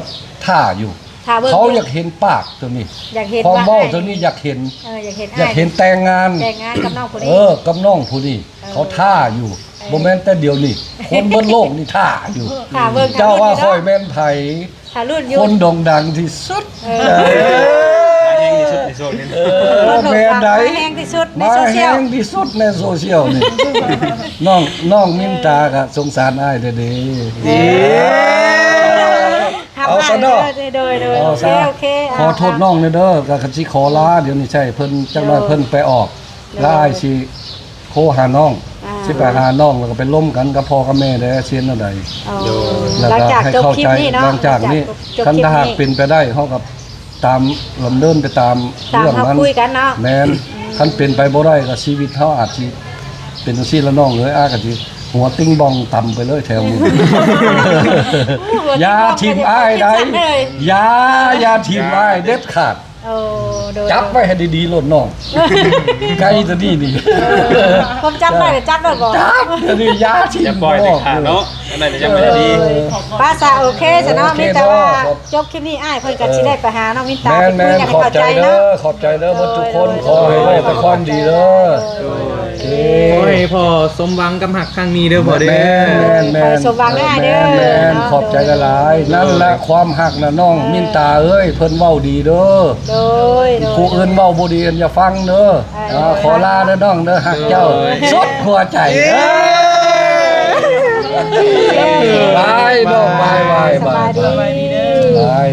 ท่าอยู่ ถ้าเบิ่ง เขาอยากเห็นปากตัวนี้ อยากเห็น ความเว้า ว่าอ้าย ตัวนี้อยากเห็น เออ อยากเห็น อยากเห็น อ้าย แต่งงาน แต่งงานกับน้องผู้นี้ เออ กับน้องผู้นี้ เออ เขาท่าอยู่ เออ บ่แม่นแต่เดี๋ยวนี้ คนเบิดโลกนี่ท่าอยู่ ท่าเบิ่ง เจ้าว่า ท่าเบิ่ง ข้อยแม่นไผ ท่ารุ่นอยู่ คนโด่งดังที่สุด เออ เออ มาแฮงที่สุดในโซเชียลนี่ เออ คนโด่งดัง แม่นใด มาแฮงที่สุดในโซเชียล มาแฮงที่สุดในโซเชียลนี่ น้อง น้องมินตาก็สงสารอ้ายเด้อเด้ เออ เอาซะเนาะ โดย โดย โดย เอาซะ โอเค โอเค ขอโทษน้องเด้อ ก็สิขอลา เดี๋ยวนี้ใช่เพิ่นจักหน่อย โดย เพิ่นไปออก โดย แล้วอ้ายสิโทรหาน้อง อ่า สิไปหาน้อง แล้วก็ไปล้มกันกับพ่อกับแม่ได้เช่นใด อ๋อ โดย แล้วก็ หลังจาก ให้เข้าใจ จบคลิปนี้เนาะ หลังจากนี้ หลังจากจบคลิปนี้ คันถ้าหากเป็นไปได้ เฮาก็ตามดำเนินไปตาม ตาม เรื่องมัน เฮาคุยกันเนาะ แม่น อืม คันเป็นไปบ่ได้ก็ชีวิตเฮาอาจสิเป็นจังซี่ละน้องเอ้ย อ้ายก็สิหัวติ่งบ่องต่ำไปเลยแถวนี้ หัวติ่งบ่อง อย่าถิ่มอ้ายได้ เลย อย่า อย่าถิ่มอ้ายเด็ดขาด โอ้ โดย จับไว้ให้ดีๆโลดน้อง ไก่ตัวนี้นี่ เออ ผมจับได้เดี๋ยวจับได้บ่ จับตัวนี้ อย่าถิ่ม อย่าปล่อยเด็ดขาดเนาะ อันนั้นยังไม่ได้ดี เออ ป้าสา โอเคซะเนาะ โอเค มีแต่ว่า เนาะ จบคลิปนี้อ้ายเพิ่นก็สิได้ไปหาน้องมินตา แม่นๆ ไปคุยกันให้เข้าใจเนาะ ขอบใจเด้อ ขอบใจเด้อ เบิดทุกคน โดย ขอให้เว้าแต่ความดีเด้อ โดย โอเค ขอให้พ่อสมหวังกับฮักครั้งนี้เด้อพ่อเด้อ แม่นๆๆ ขอให้สมหวังได้เด้อ แม่นๆ เนาะ ขอบใจหลายๆ นั่นแหละความฮักนะน้อง เออ มินตาเอ้ย เพิ่นเว้าดีเด้อ โดย โดย ผู้อื่นเว้าบ่ดีอย่าฟังเด้อ เออ อ่า ขอลาเด้อน้องเด้อ ฮักเจ้า โดย สุดหัวใจ เย้ เอ้ย บายน้อง บาย บาย บาย สบายดี บาย